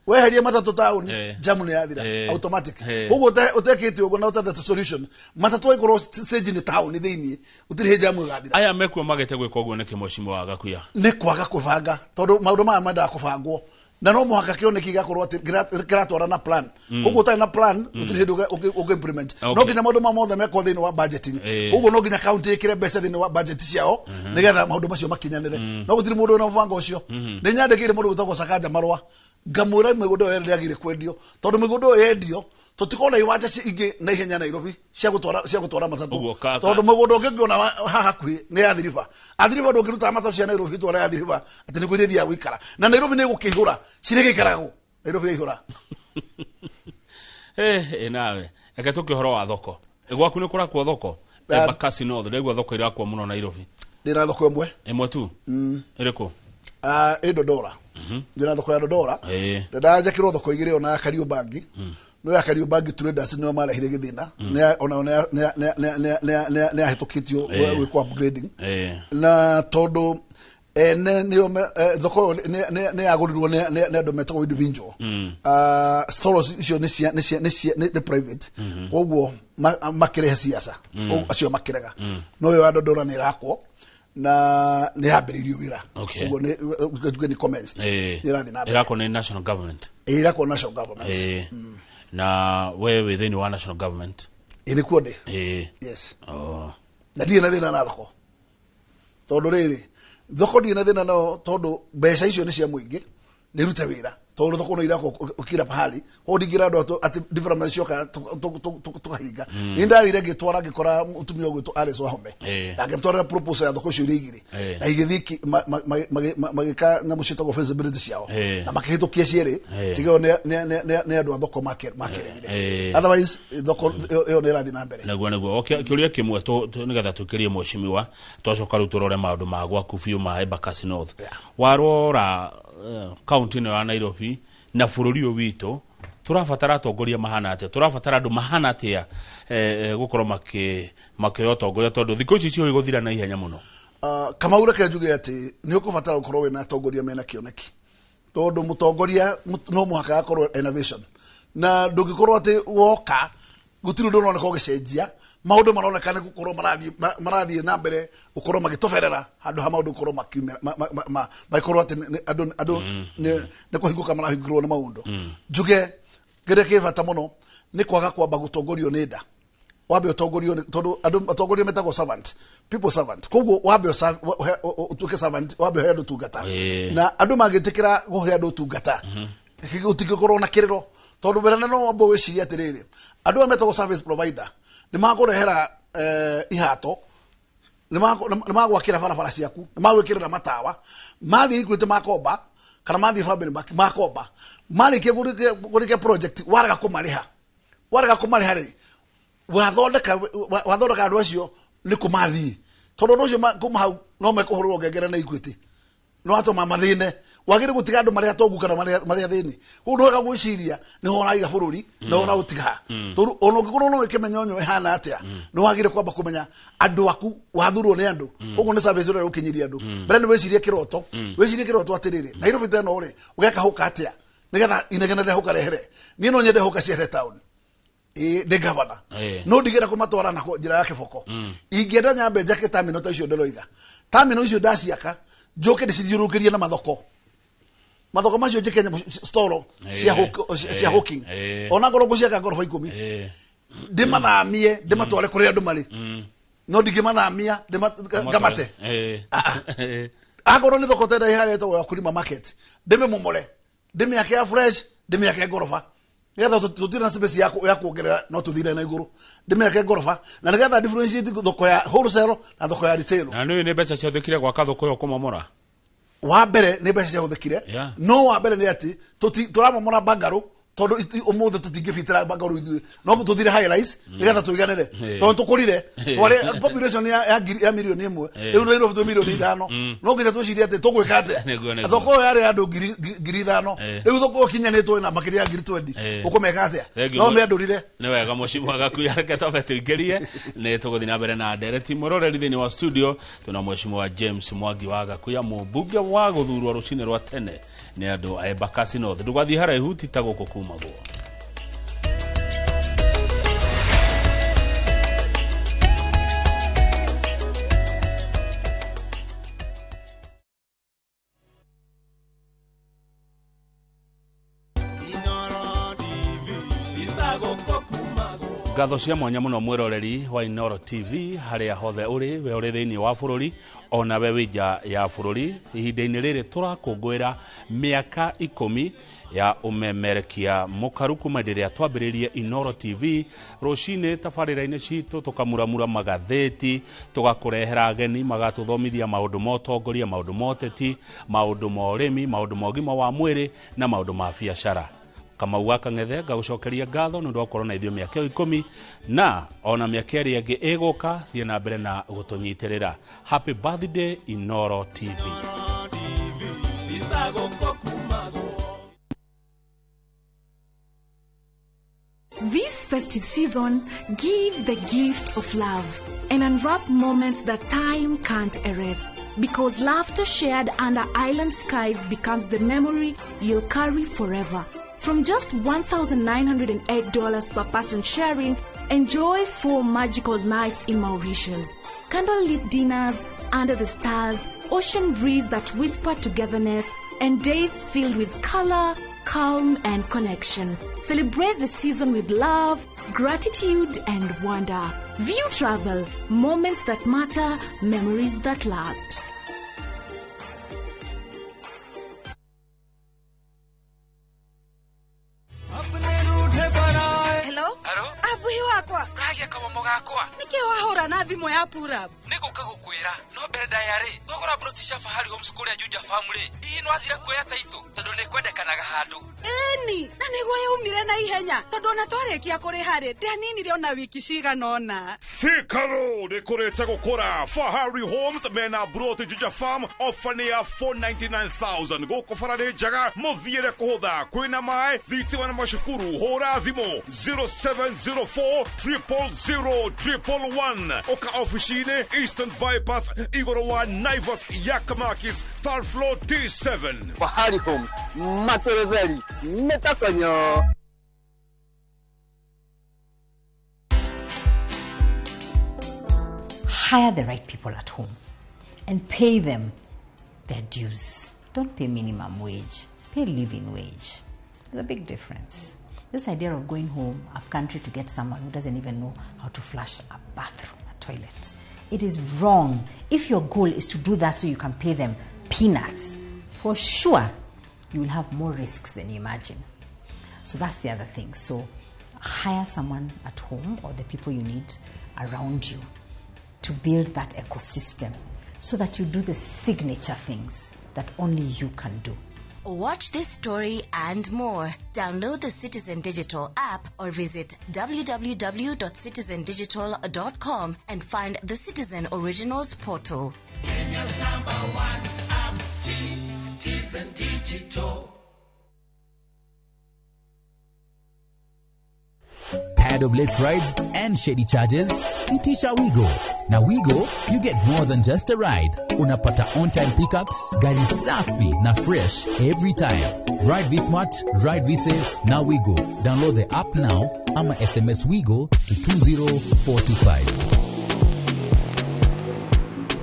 Weherie matatũ taũni, jamu nĩ yathira automatic. Koguo ũtekĩte ũguo na ũtethete solution, matatũ aikorwo stage nĩ taũni thĩiniĩ, gũtirĩ hĩndĩ jamu ĩgathira. Aya mekuo magete gwĩka ũguo nĩkĩ, mheshimiwa Gakuya? Nĩ kwaga kũbanga, tondũ maũndũ maya mendaga kũbangwo na no mũhaka kĩoneki gĩgakorwo atĩ kĩratwara na plan. Koguo ũtarĩ na plan gũtirĩ hĩndĩ ũngĩ implement. No nginya maũndũ ma mothe mekwo thĩinĩ wa budgeting. Koguo no nginya county ĩkĩre mbeca thĩinĩ wa budget ciao nĩgetha maũndũ macio makinyanĩre, no gũtirĩ mũndũ wĩna mũbango ũcio. Nĩ nyandĩkĩire mũndũ gwĩtagwo Sakaja marũa ngamwĩra mĩgũnda ĩyo ndĩagĩrĩire kwendio, tondũ mĩgũnda ĩyo yendio tũtikorwo na iwanja ingĩ na ihenya Nairobi cia gũtwara matatũ. Ũguo Tondũ mũgũnda ũngĩ ũngĩona haha hakuhĩ nĩ Athi River. Athi River ndũngĩruta matatũ cia Nairobi tware Athi River atĩ nĩkuo ithiaga gũikara, na Nairobi nĩ ĩgũkĩihũra cirĩgĩikaragwo Nairobi yaihũra. Ĩ nawe reke tũke ũhoro wa thoko. Gwaku nĩ kũrakwo thoko? Embakasi North, ndaigua thoko irakwo mũno Nairobi. Ndĩna thoko ĩmwe. Ĩmwe tu ĩrĩkũ? Ah, ĩ Dodora. Ndĩna thoko ya Dodora. Ndanjakĩrwo thoko igĩrĩ, ona ya Kariobangi, no ya Kariobangi traders nĩo marehire gĩthĩna. Ona nĩ yahĩtũkĩtio gwĩkwo upgrading. Na tondũ ene nĩo thoko ĩyo nĩ yagũrirwo nĩ andũ metagwo individual. Ah, stalls icio nĩ cia nĩ cia nĩ cia nĩ private, koguo makĩrehe siasa. Koguo acio makĩrega, no ĩyo ya Dodora nĩ ĩrakwo na nĩ yambĩrĩirio wĩra. Koguo nĩ commenced. Nĩ ĩrathiĩ na mbere. Ĩrakwo nĩ national government? Ĩ, ĩrakwo national government. Na we wĩ thĩinĩ wa national government? Ĩ, nĩkuo ndĩ. Yes. Oh. Na ndirĩ na thĩna na thoko, tondũ rĩrĩ thoko ndirĩ na thĩna nao, tondũ mbeca icio nĩ cia mũingĩ, nĩ irute wĩra, tondũ thoko no irakwo kila pahali. Koguo ndingĩra andũ atĩ development cioka tũkahinga. Nĩ ndathire ngĩtwara ngĩkora mũtumia ũgwĩtwo Alice Wahome na ngĩmũtwarĩra proposal ya thoko icio iria igĩrĩ na igĩthiĩ magĩka nyamũ ciĩtagwo feasibility ciao na makĩhĩtũkia cierĩ. Tiga ĩyo nĩ andũ a thoko makĩregire. Otherwise thoko ĩyo nĩ ĩrathiĩ na mbere. Nĩguo kĩũria kĩmwe nĩgetha tũkĩrie mheshimiwa, twacoka rĩu tũrore maũndũ ma gwaku biũ ma Embakasi North. Warora kaunti ĩno ya Nairobi na bũrũri ũyũ witũ. Tũrabatara atongoria mahana atĩa? Tũrabatara andũ mahana atĩa gũkorwo makĩoya ũtongoria, tondũ thikũ ici ciũĩ gũthira na ihenya mũno? Kamau, reke njuge atĩ nĩ ũkũbatara gũkorwo wĩna atongoria mena kĩoneki, tondũ mũtongoria no mũhaka akorwo ena vision, na ndũngĩkorwo atĩ woka gũtirĩ ũndũ ũroneka ũgĩcenjia. Maũndũ maroneka nĩ gũkorwo marathiĩ na mbere gũkorwo magĩtoberera handũ ha maũndũ gũkorwo makiumĩra magĩkorwo atĩ andũ nĩ kũhingũka marahingũrwo nĩ maũndũ. Njuge kĩrĩa kĩ bata mũno nĩ kwaga kwamba gũtongorio nĩ nda, wambe ũtongorio tondũ andũ atongoria metagwo servant, people servant. Koguo wambe ũtuĩke servant, wambe ũhe andũ ũtungata, na andũ mangĩtĩkĩra kũhe andũ ũtungata gũtingĩkorwo na kĩrĩro, tondũ mbere no wambe wĩcirie atĩrĩrĩ, andũ aya metagwo service provider nĩ makũrehera ihato, nĩ magwakĩra barabara ciaku, nĩ magwĩkĩrĩra matawa, mathiĩ Equity makomba kana mathiĩ Family Bank makomba, marĩkia kũrĩkia project warega kũmarĩha, warega kũmarĩha rĩ, wathondeka wathondeka andũ acio nĩ kũmathiĩ, tondũ andũ acio kuma hau no mekũhũrwo ngengere na Equity, no atũma mathĩne. Wagĩrĩire gũtiga andũ marĩa atongu kana marĩa athĩni. Koguo nĩ wega gwĩciria nĩho ũraiga bũrũri na ũraũtiga, tondũ ona ũngĩkorwo no wĩke mĩnyonyo ĩhana atĩa, nĩ wagĩrĩire kwamba kũmenya andũ aku wathurwo nĩ andũ. Koguo nĩ service ũrĩa ũkinyĩria andũ. Mbere nĩ wĩcirie kĩroto, wĩcirie kĩroto atĩrĩrĩ, Nairobi ta ĩno rĩ, ũgeka hũka atĩa nĩgetha inegene rĩa hũka rehere? Niĩ no nyende hũka ciehere town, ĩĩ ndĩ gavana, no ndigĩra kũmatwara na njĩra ya kĩboko. Ingĩenda nyambe njake terminal ta icio ndĩroiga, terminal icio ndaciaka njoke ndĩcithiũrũrũkĩrie na mathoko, mathoko macio njĩke nyamũ storo cia cia hawking, ona ngorwo ngũciaka ngoroba 10, ndĩmathamie ndĩmatware kũrĩa andũ marĩ, no ndingĩmathamia ngamate. Akorwo nĩ thoko ta ĩrĩa ĩharĩa ĩtagwo ya Kulima Market, ndĩmĩmomore, ndĩmĩake ya fresh, ndĩmĩake ngoroba, nĩgetha tũtirĩ na space ya kuongerera, no tũthire na igũrũ, ndĩmĩake ngoroba na nĩgetha differentiate thoko ya wholesale na thoko ya retail. Na nĩ nĩ mbeca ciathĩkire gwaka thoko ĩyo kũmomora? Wa mbere nĩ mbeca ciahũthĩkire, no wa mbere nĩ atĩ tũramomora bangarũ, tondũ ũmũthĩ tũtingĩbitĩra bangarũ ithuĩ, no tũthire high rise nĩgetha tũiganĩre, tondũ tũkũrire twarĩ population ya 1 million, rĩu Nairobi twĩ 5 million. No nginya twĩcirie atĩ tũgwĩka atĩa. Nĩguo, nĩguo. Thoko ĩyo yarĩ ya andũ 5,000, rĩu thoko ĩyo kinyanĩtwo na makĩria ya 20,000, ũkũmeka atĩa? Thank you. No mĩandũrire. Nĩ wega, mũciĩ gakuya, reke twambe tũingĩrie, nĩ tũgũthiĩ na mbere na ndereti. Mũroreri, thĩinĩ wa studio twĩna mheshimiwa James Mwangi wa Gakuya, mũmbunge wa gũthurwo rũcinĩ rwa tene nĩ andũ a Embakasi North. Ndũgathiĩ haraihu, ti ta gũkũ kumagwo. Ngatho cia mwanya mũno mwĩroreri wa Inoro TV harĩa hothe ũrĩ, we ũrĩ thĩinĩ wa bũrũri ona we wĩ nja ya bũrũri. Ihinda-inĩ rĩrĩ tũrakũngũĩra mĩaka 10 ya ũmemerekia mũkaru kuma hĩndĩ ĩrĩa twambĩrĩirie Inoro TV rũcinĩ tabarĩra-inĩ citũ, tũkamuramura magathĩti, tũgakũrehera ageni magatũthomithia maũndũ ma ũtongoria, maũndũ ma ũteti, maũndũ ma ũrĩmi, maũndũ ma ũgima wa mwĩrĩ na maũndũ ma biacara. Kamau wa Kang'ethe ngagũcokeria ngatho nĩ ũndũ wa gũkorwo na ithuĩ mĩaka ĩyo 10, na ona mĩaka ĩrĩa ĩngĩ ĩgũka, thiĩ na mbere na gũtũnyitĩrĩra. Happy birthday, Inoro TV. This festive season, give the gift of love and unwrap moments that time can't erase. Because laughter shared under island skies becomes the memory you'll carry forever. From just $1,908 per person sharing, enjoy 4 magical nights in Mauritius. Candlelit dinners under the stars, ocean breeze that whisper togetherness, and days filled with color, calm, and connection. Celebrate the season with love, gratitude, and wonder. View Travel, moments that matter, memories that last. Hello? Hello? Abuhi wakwa. Ũragia kamomo gakwa. Nĩkĩ wahũra na thimũ ya purab? Nĩ gũka gũkwĩra no mbere ndaya rĩ, twagũra broti cia Fahari Homes kũrĩa Juja Farm rĩ, hihi nĩ wathire kuoya taitũ, tondũ nĩ kwendekanaga handũ? Ĩni, na nĩguo yaumire. Tũtwarĩre na ihenya tondũ ona twarĩkia kũrĩha rĩ ndianinire ona wiki cigana ũna. Thika Road ĩkũrĩte gũkũra. Fahari Homes mena broti Juja Farm ofa nĩ ya 499,000 gũkũ bara nĩ njega mũthiĩre kũhũtha kwĩna maĩ thitima na macukuru hũra thimũ 0704 000 111 ũka ofici-inĩ Eastern Bypass igũrũ wa Naivas Yakamakis third floor T7. Fahari Homes materezeri metakonyo. Hire the right people at home and pay them their dues. Don't pay minimum wage, pay living wage. There's a big difference. This idea of going home up country to get someone who doesn't even know how to flush a bathroom, a toilet, it is wrong. If your goal is to do that so you can pay them peanuts, for sure you will have more risks than you imagine. So that's the other thing. So hire someone at home or the people you need around you to build that ecosystem so that you do the signature things that only you can do. Watch this story and more. Download the Citizen Digital app or visit www.citizendigital.com and find the Citizen Originals portal. Kenya's number one app, Citizen Digital. Tired of late rides and shady charges? Itisha Wigo. Now Wigo, you get more than just a ride. Unapata on-time pickups, gari safi na fresh every time. Ride V-Smart, ride V-Safe, now Wigo. Download the app now ama SMS Wigo to 20425.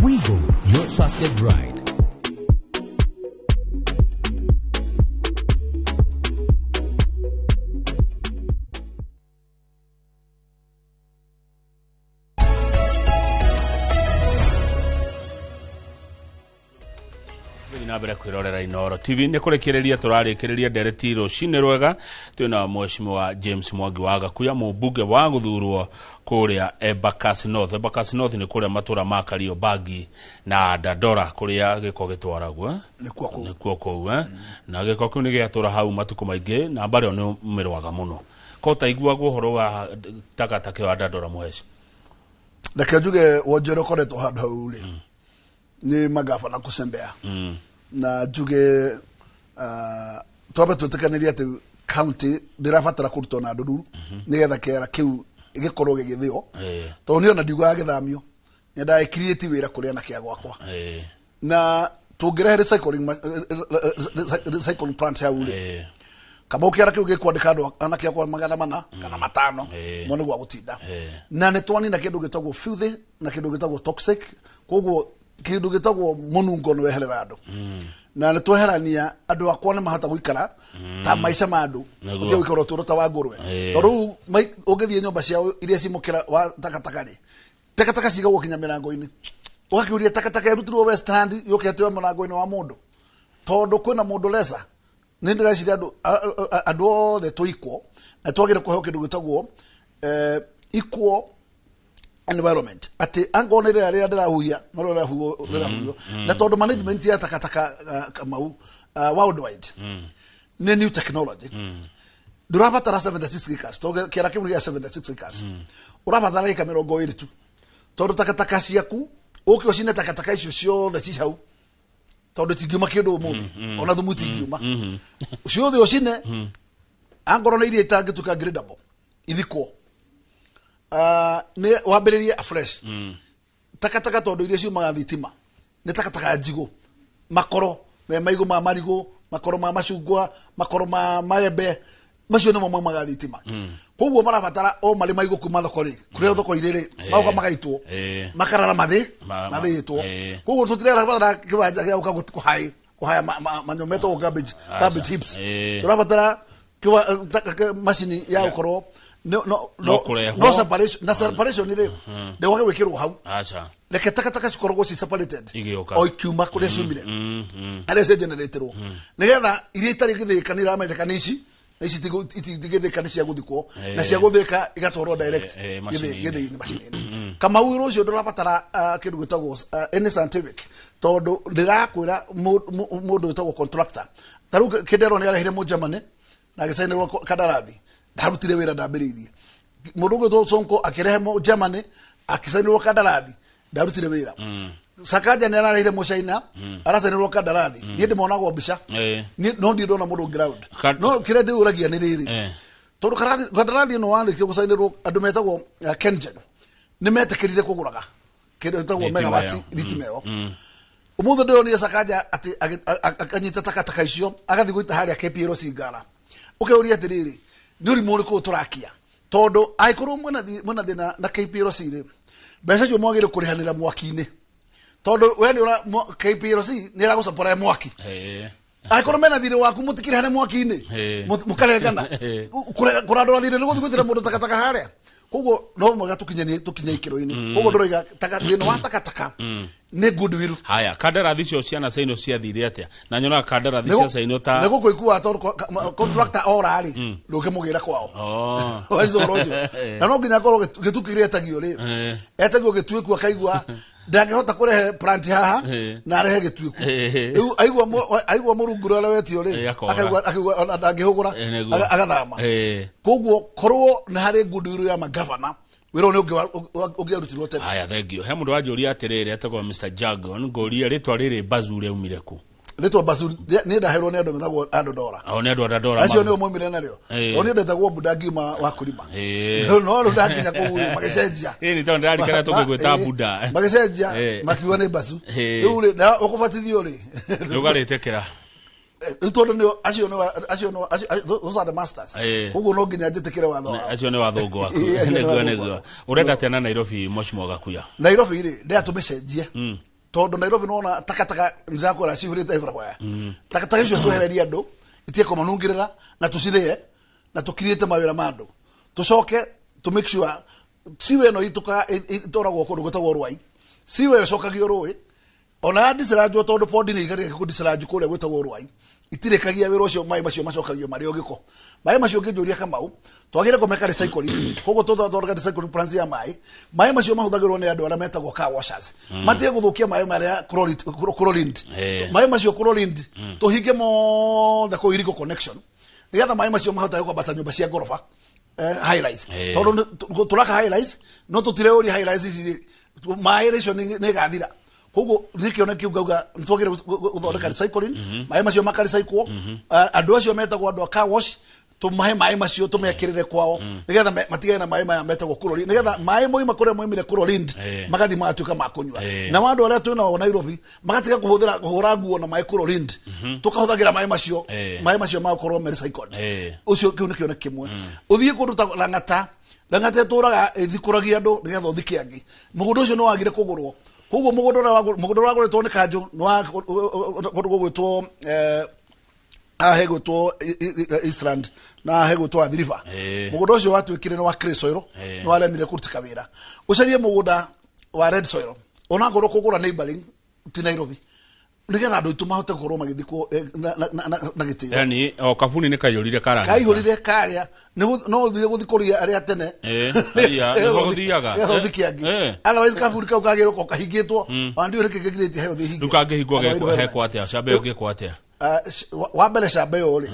Wigo, your trusted ride. Na mbere kwirorera Inooro TV nä kå rä kä rä ria tå rarä kä rä ria ndereti rũcinĩ rwega twĩna mheshimiwa James Mwangi wa Gakuya mũmbunge wa gũthurwo kũrĩa Embakasi North. Embakasi North nĩ kũrĩa matũra ma Kariobangi na Dandora kũrĩa gĩko gĩtwaragwo nĩkuo kũu na gĩko kĩu nĩ gĩatũra hau matukũ maingĩ na mbarĩ nĩ mĩrwaga mũno ko taiguagwo ũhoro wa takataka wa Dandora mũheci. Reke njuge wonjere ũkoretwo handũ hau rĩ nĩ magabana kũcembea na njuge twambe twĩtĩkanĩrie atĩ county ndĩrabatara kũrutwo na ndũruru nĩgetha kĩara kĩu gĩkorwo gĩgĩthĩo tondũ niĩ ona ndiugaga gĩthamio nyendaga ĩcreate wĩra kũrĩ anake a gwakwa na tũngĩrehe recycling plant hau rĩ kaba kĩara kĩu gĩkwandĩka andũ anake akwa 400 kana 500 mone gwa gũtinda na nĩ twanina kĩndũ gĩtagwo filthy na kĩndũ gĩtagwo toxic koguo kindu gitagwo munungo no weherera andu na nĩ tweherania andu akwa nĩ mahota guikara ta maica ma andu utige guikara uturo ta wa ngũrwe tondu riu ũngĩthiĩ nyũmba ciao iria cimũkĩra wa takataka rĩ takataka cigagwo kinya mĩrango-inĩ ũgakiũria takataka ĩrutirwo Westland yũke ĩteo mũrango-inĩ wa mũndũ tondu kwĩna mũndũ lesa nĩ ndĩreciria andũ othe tũikwo na twagĩrĩire kũheo kĩndũ gĩtagwo equal environment ati angona ile rĩrĩa ndĩrahuhia no rĩrahuhio na tondu management ya takataka Kamau worldwide nĩ new technology ndũrabatara 76 acres tondu kĩara kĩmwe gĩa 76 acres ũrabatara ĩka 20 tu tondu takataka ciaku ũke ũcine takataka icio ciothe ci hau tondu itingiuma kĩndũ ũmũthĩ ona thumu itingiuma ciothe ũcine angorwo nĩ iria itangĩtuĩka gradable ithikwo nĩ wambĩrĩrie afresh takataka tondu iria ciumaga thitima nĩ takataka njigũ makoro me maigũ ma marigũ makoro ma macungwa makoro ma maembe macio nĩmo maumaga thitima koguo marabatara o marĩ maigũ kuma thoko rĩ kũrĩa thoko irĩ rĩ magoka magaitwo makarara mathĩĩtwo koguo tũtirabatara kĩwanja gĩa gũka kũhaya manyamũ metagwo garbage heaps tũrabatara macini ya gũkorwo no separation na separation ile de wake wikirwo hau acha reke takataka cikoragwo ci separated o ikiuma kuria ciumire aria cia generatirwo nigetha iria itarĩ gĩthĩka nĩ iramenyeka nĩ ici na ici itigĩthĩka nĩ cia gũthikwo na cia gũthĩka igatwarwo direct gĩthĩinĩ macini-inĩ. Kamau ũcio ndũrabatara kĩndũ gĩtagwo any scientific tondũ ndĩrakwĩra mũndũ wĩtagwo contractor ta rĩu Kĩndero nĩ arehire mũ Germany Na agĩcainĩrwo kandarathi, ndarutire wĩra, ndambĩrĩirie. Mũndũ ũgwĩtwo Sonko akĩrehe Germany, akĩcainĩrwo kandarathi, ndarutire wĩra. Sakaja nĩ ararehire Mũcaina, aracainĩrwo kandarathi. Niĩ ndĩmonagwo mbica. No ndirĩ ndona mũndũ ground. No kĩrĩa ndĩũragia nĩ rĩrĩ, tondũ kandarathi ĩno warĩkia gũcainĩrwo, andũ metagwo Kengen nĩ metĩkĩrire kũgũraga kĩndũ gĩtagwo Thitima megawati ĩyo. thitima ĩyo. Ũmũthĩ ndĩronire Sakaja atĩ akanyita takataka icio, agathiĩ gũita harĩa KPLC Ngara. Ũkeuria atĩrĩrĩ, nĩ ũrimũ ũrĩkũ tũrakia? Tondũ angĩkorwo mwĩna thĩna na KPLC rĩ, mbeca icio mwagĩrĩire kũrĩhanĩra mwaki-inĩ, tondũ we nĩ ũra KPLC nĩ ĩragũcapora mwaki. Angĩkorwo mena thirĩ waku, mũtikĩrĩhane mwaki-inĩ. Mũkarengana. Kũrandũra thirĩ nĩ gũthiĩ gwĩtĩra mũndũ takataka harĩa. Koguo no mwega tũkinye tũkinye ikĩro-inĩ. Koguo ndĩroiga thĩna wa takataka nĩ goodwill. Haya, kandarathi icio ciana caino ciathire atĩa? Na nyonaga kandarathi cia caino ta Nĩ gũkũ ikuaga tondũ contractor ora rĩ, ndũngĩmũgĩra kwao. Waica ũhoro ũcio, na no nginya akorwo gĩtuku kĩrĩa etagio rĩ, etagio gĩtuĩku, akaigua ndangĩhota kũrehe plant haha na arehe gĩtuĩku. Rĩu aigua mũrunguro ũrĩa wetio rĩ, Akora. akaigua ona ndangĩhũgũra. Nĩguo. Agathama. Koguo korwo nĩ harĩ goodwill ya magavana, wĩra ũyũ nĩ ũngĩarutirwo tene. Haya, thank you. He mũndũ wanjũria atĩrĩrĩ, etagwo Mr Jagon, ngũria rĩtwa rĩrĩ Bazu rĩaumire kũ? Rĩtwa Bazu nĩ ndaheirwo nĩ andũ metagwo andũ Dora. O nĩ andũ a Dandora. Acio nĩo maumire narĩo. O niĩ ndetagwo Buda, ngiuma wa kũrima. No rĩu ndakinya kũu rĩ, magĩcenjia. Ĩ, nĩ tondũ ndĩrarikana tũgĩgwĩta Buda. Magĩcenjia, makiuga nĩ Bazu. Rĩu rĩ, na ũkũbatithio rĩ, Nĩ ũgarĩtĩkĩra. Rĩu tondũ nĩo acio nĩo acio nĩo those are the masters. Koguo no nginya njĩtĩkĩre watho wao. Acio nĩ wathũngũ aku. Acio nĩ Nĩguo. wathũngũ Nĩguo. aku. Ũrenda atĩa na Nairobi, Mheshimiwa Gakuya? Nairobi rĩ, ndĩra tũmĩcenjie, tondũ Nairobi nona takataka ndĩrakwĩra cihũrĩte everywhere. Takataka icio twehererie andũ itige kũmanungĩrĩra, na tũcithĩe na tũkirĩte mawĩra ma andũ. Tũcoke tũ make sure siwe ĩno itũkaga ĩtwaragwo kũndũ gwĩtagwo Rwai, siwe ĩcokagio rũĩ ona ya discharge, tondũ pond nĩ igarĩka kũ discharge kũrĩa gwĩtagwo Rwai, itirĩkagia wĩra ũcio. Maĩ macio macokagio marĩ o gĩko. Maĩ macio ũngĩnjũria, Kamau, twagĩrĩire kũmeka recycling. Koguo tũthondeka recycling plants ya maĩ. Maĩ macio mahũthagĩrwo nĩ andũ arĩa metagwo car washers, matige gũthũkia maĩ marĩa chlorine. Maĩ macio chlorine tũhinge mothe kũu irigo connection, nĩgetha maĩ macio mahotage kwambata nyũmba cia ngoroba, high rise. Tondũ tũraka high rise, no tũtireũria high rise ici maĩ rĩcio nĩ ĩgathira. Koguo nĩ kĩone kĩu ngauga nĩ twagĩrĩire gũthondeka recycling, maĩ macio maka recycle. Andũ acio metagwo andũ a car wash, tũmahe maĩ macio, tũmekĩrĩre kwao, nĩgetha matigane na maĩ maya metagwo chlorine, nĩgetha maĩ moima kũrĩa moimire chlorine magathiĩ magatuĩka ma kũnyua. Na andũ arĩa twĩ nao Nairobi magatiga kũhũthĩra kũhũra nguo na maĩ chlorine, tũkahũthagĩra maĩ macio. Maĩ macio magakorwo me recycled. Ũcio kĩu nĩ kĩone kĩmwe. Ũthiĩ kũndũ ta Lang'ata. Lang'ata ĩtũraga ĩthikũragia andũ nĩgetha ũthike angĩ. Mũgũnda ũcio nĩ wagire kũgũrwo. Koguo mũgũnda ũrĩa wagũrĩtwo nĩ kanjũ nĩ wa kũndũ gũgwĩtwo haha hegwĩtwo Eastland na haha hegwĩtwo Athi River. Mũgũnda ũcio watuĩkire nĩ wa clay soil, nĩ waremire kũrutĩka wĩra. Ũcarie mũgũnda wa red soil, onakorwo kũgũra neighboring ti Nairobi, nĩgetha andũ aitũ mahote gũkorwo magĩthikwo na gĩtĩo. Yani o kabuni nĩ kaiyũrire karanga. Kaihũrire karĩa no ũthire gũthikũria arĩa tene. Aya, nĩguo gũthiaga. Nĩgetha ũthike angĩ. Otherwise kaburi kau kagĩrwo ko kahingĩtwo, ona ndiũĩ nĩkĩ gĩkĩrĩtie heo thĩ Rĩu kangĩhingwo hekwo atĩa? Camba ĩyo ĩngĩkwo atĩa? Wa mbere, camba ĩyo rĩ,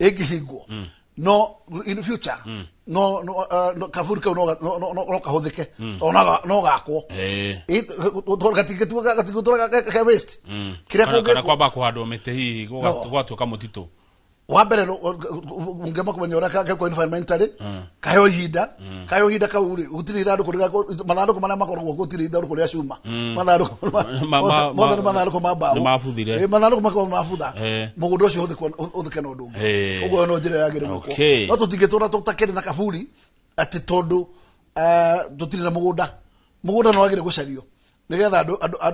ĩngĩhingwo no in future no kaburi kau no kahũthĩke, tondũ no gakwo. Gatingĩtuĩka ke waste kĩrĩa Kana kũngĩkwo. Kwamba kũhandwo mĩtĩ hihi No. gũgatuĩka mũtitũ. Wa mbere, ngema kũmenya ũrĩa gekwo environmentally, kaheo ihinda. Kaheo ihinda kau rĩ, gũtirĩ ithandũkũ mathandũkũ marĩa makoragwo, gũtirĩ ithandũkũ rĩa cuma. Mathandũkũ mothe nĩ mathandũkũ ma mbaũ. Nĩ mabuthire. Mathandũkũ makoragwo mabutha. Mũgũnda ũcio ũhũthĩke na ũndũ ũngĩ. Ũguo no njĩra yagĩrĩire gwĩkwo. No tũtingĩtũra tũtakĩrĩ na kaburi atĩ tondũ tũtirĩ na mũgũnda. Mũgũnda nĩ wagĩrĩire gũcario, nĩgetha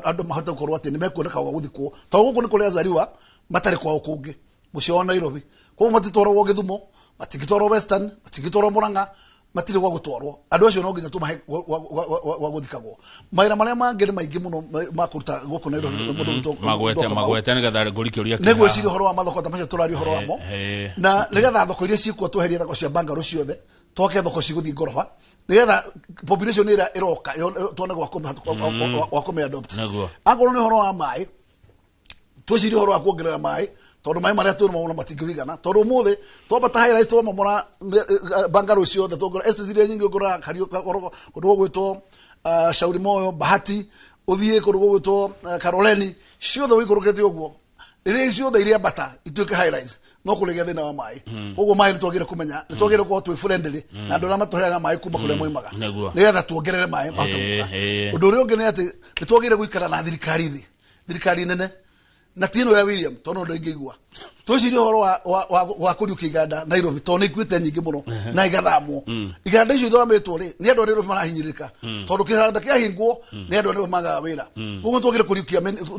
andũ mahote gũkorwo atĩ nĩ mekuoneka gwa gũthikwo, tondũ gũkũ nĩ kũrĩ azariwa matarĩ kwao kũngĩ mũciĩ wa Nairobi. Koguo matitwaragwo Gĩthumo, matingĩtwarwo Western, matingĩtwarwo Mũrang'a, matirĩ gwa gũtwarwo. Andũ acio no nginya tũmahe gwa gũthikagwo. Mawĩra marĩa mangĩ nĩ maingĩ mũno ma kũruta gũkũ Nairobi. Mũndũ ũgwĩtwo Magwete Kamau. Magwete nĩgetha ngũri kĩũria. Nĩ gwĩciria ũhoro wa mathoko ta macio tũraria ũhoro wamo, na nĩgetha thoko iria ciĩkuo, tweherie thoko cia bangarũ ciothe, twake thoko cigũthiĩ ngoroba, nĩgetha population ĩrĩa ĩroka tuone gwa kũmĩ adopt. Akorwo nĩ ũhoro wa maĩ, twĩcirie ũhoro wa kuongerera maĩ. Tondu maĩ marĩa twĩ namo matingĩigana tondu ũmũthĩ twambata high rise twamomora bungalow ciothe tũngĩrora estate iria nyingĩ ũngĩrora kũndũ gũgwĩtwo Shauri Moyo, Bahati, ũthiĩ kũndũ gũgwĩtwo Karoleni, ciothe ũikũrũkĩte ũguo rĩrĩa ciothe iria mbata ituĩke high rise no kũrĩgĩa thĩna wa maĩ. Koguo maĩ nĩ twagĩrĩire kũmenya, nĩ twagĩrĩire gũkorwo twĩ friendly na andũ arĩa matũheaga maĩ kuma kũrĩa moimaga nĩgetha tuongerere maĩ mahote gũka. Ũndũ ũrĩa ũngĩ nĩ atĩ nĩ twagĩrĩire gũikara na thirikari thĩ, thirikari nene na ti ĩno ya William tondũ no ndĩngĩigua. Twĩcirie ũhoro wa kũriũkia iganda Nairobi tondũ nĩ ikuĩte nyingĩ mũno na igathamwo. Iganda icio ithamĩtwo rĩ, nĩ andũ a Nairobi marahinyĩrĩrĩka tondũ kĩganda kĩahingwo nĩ andũ a Nairobi magaga wĩra. Koguo twagĩrĩire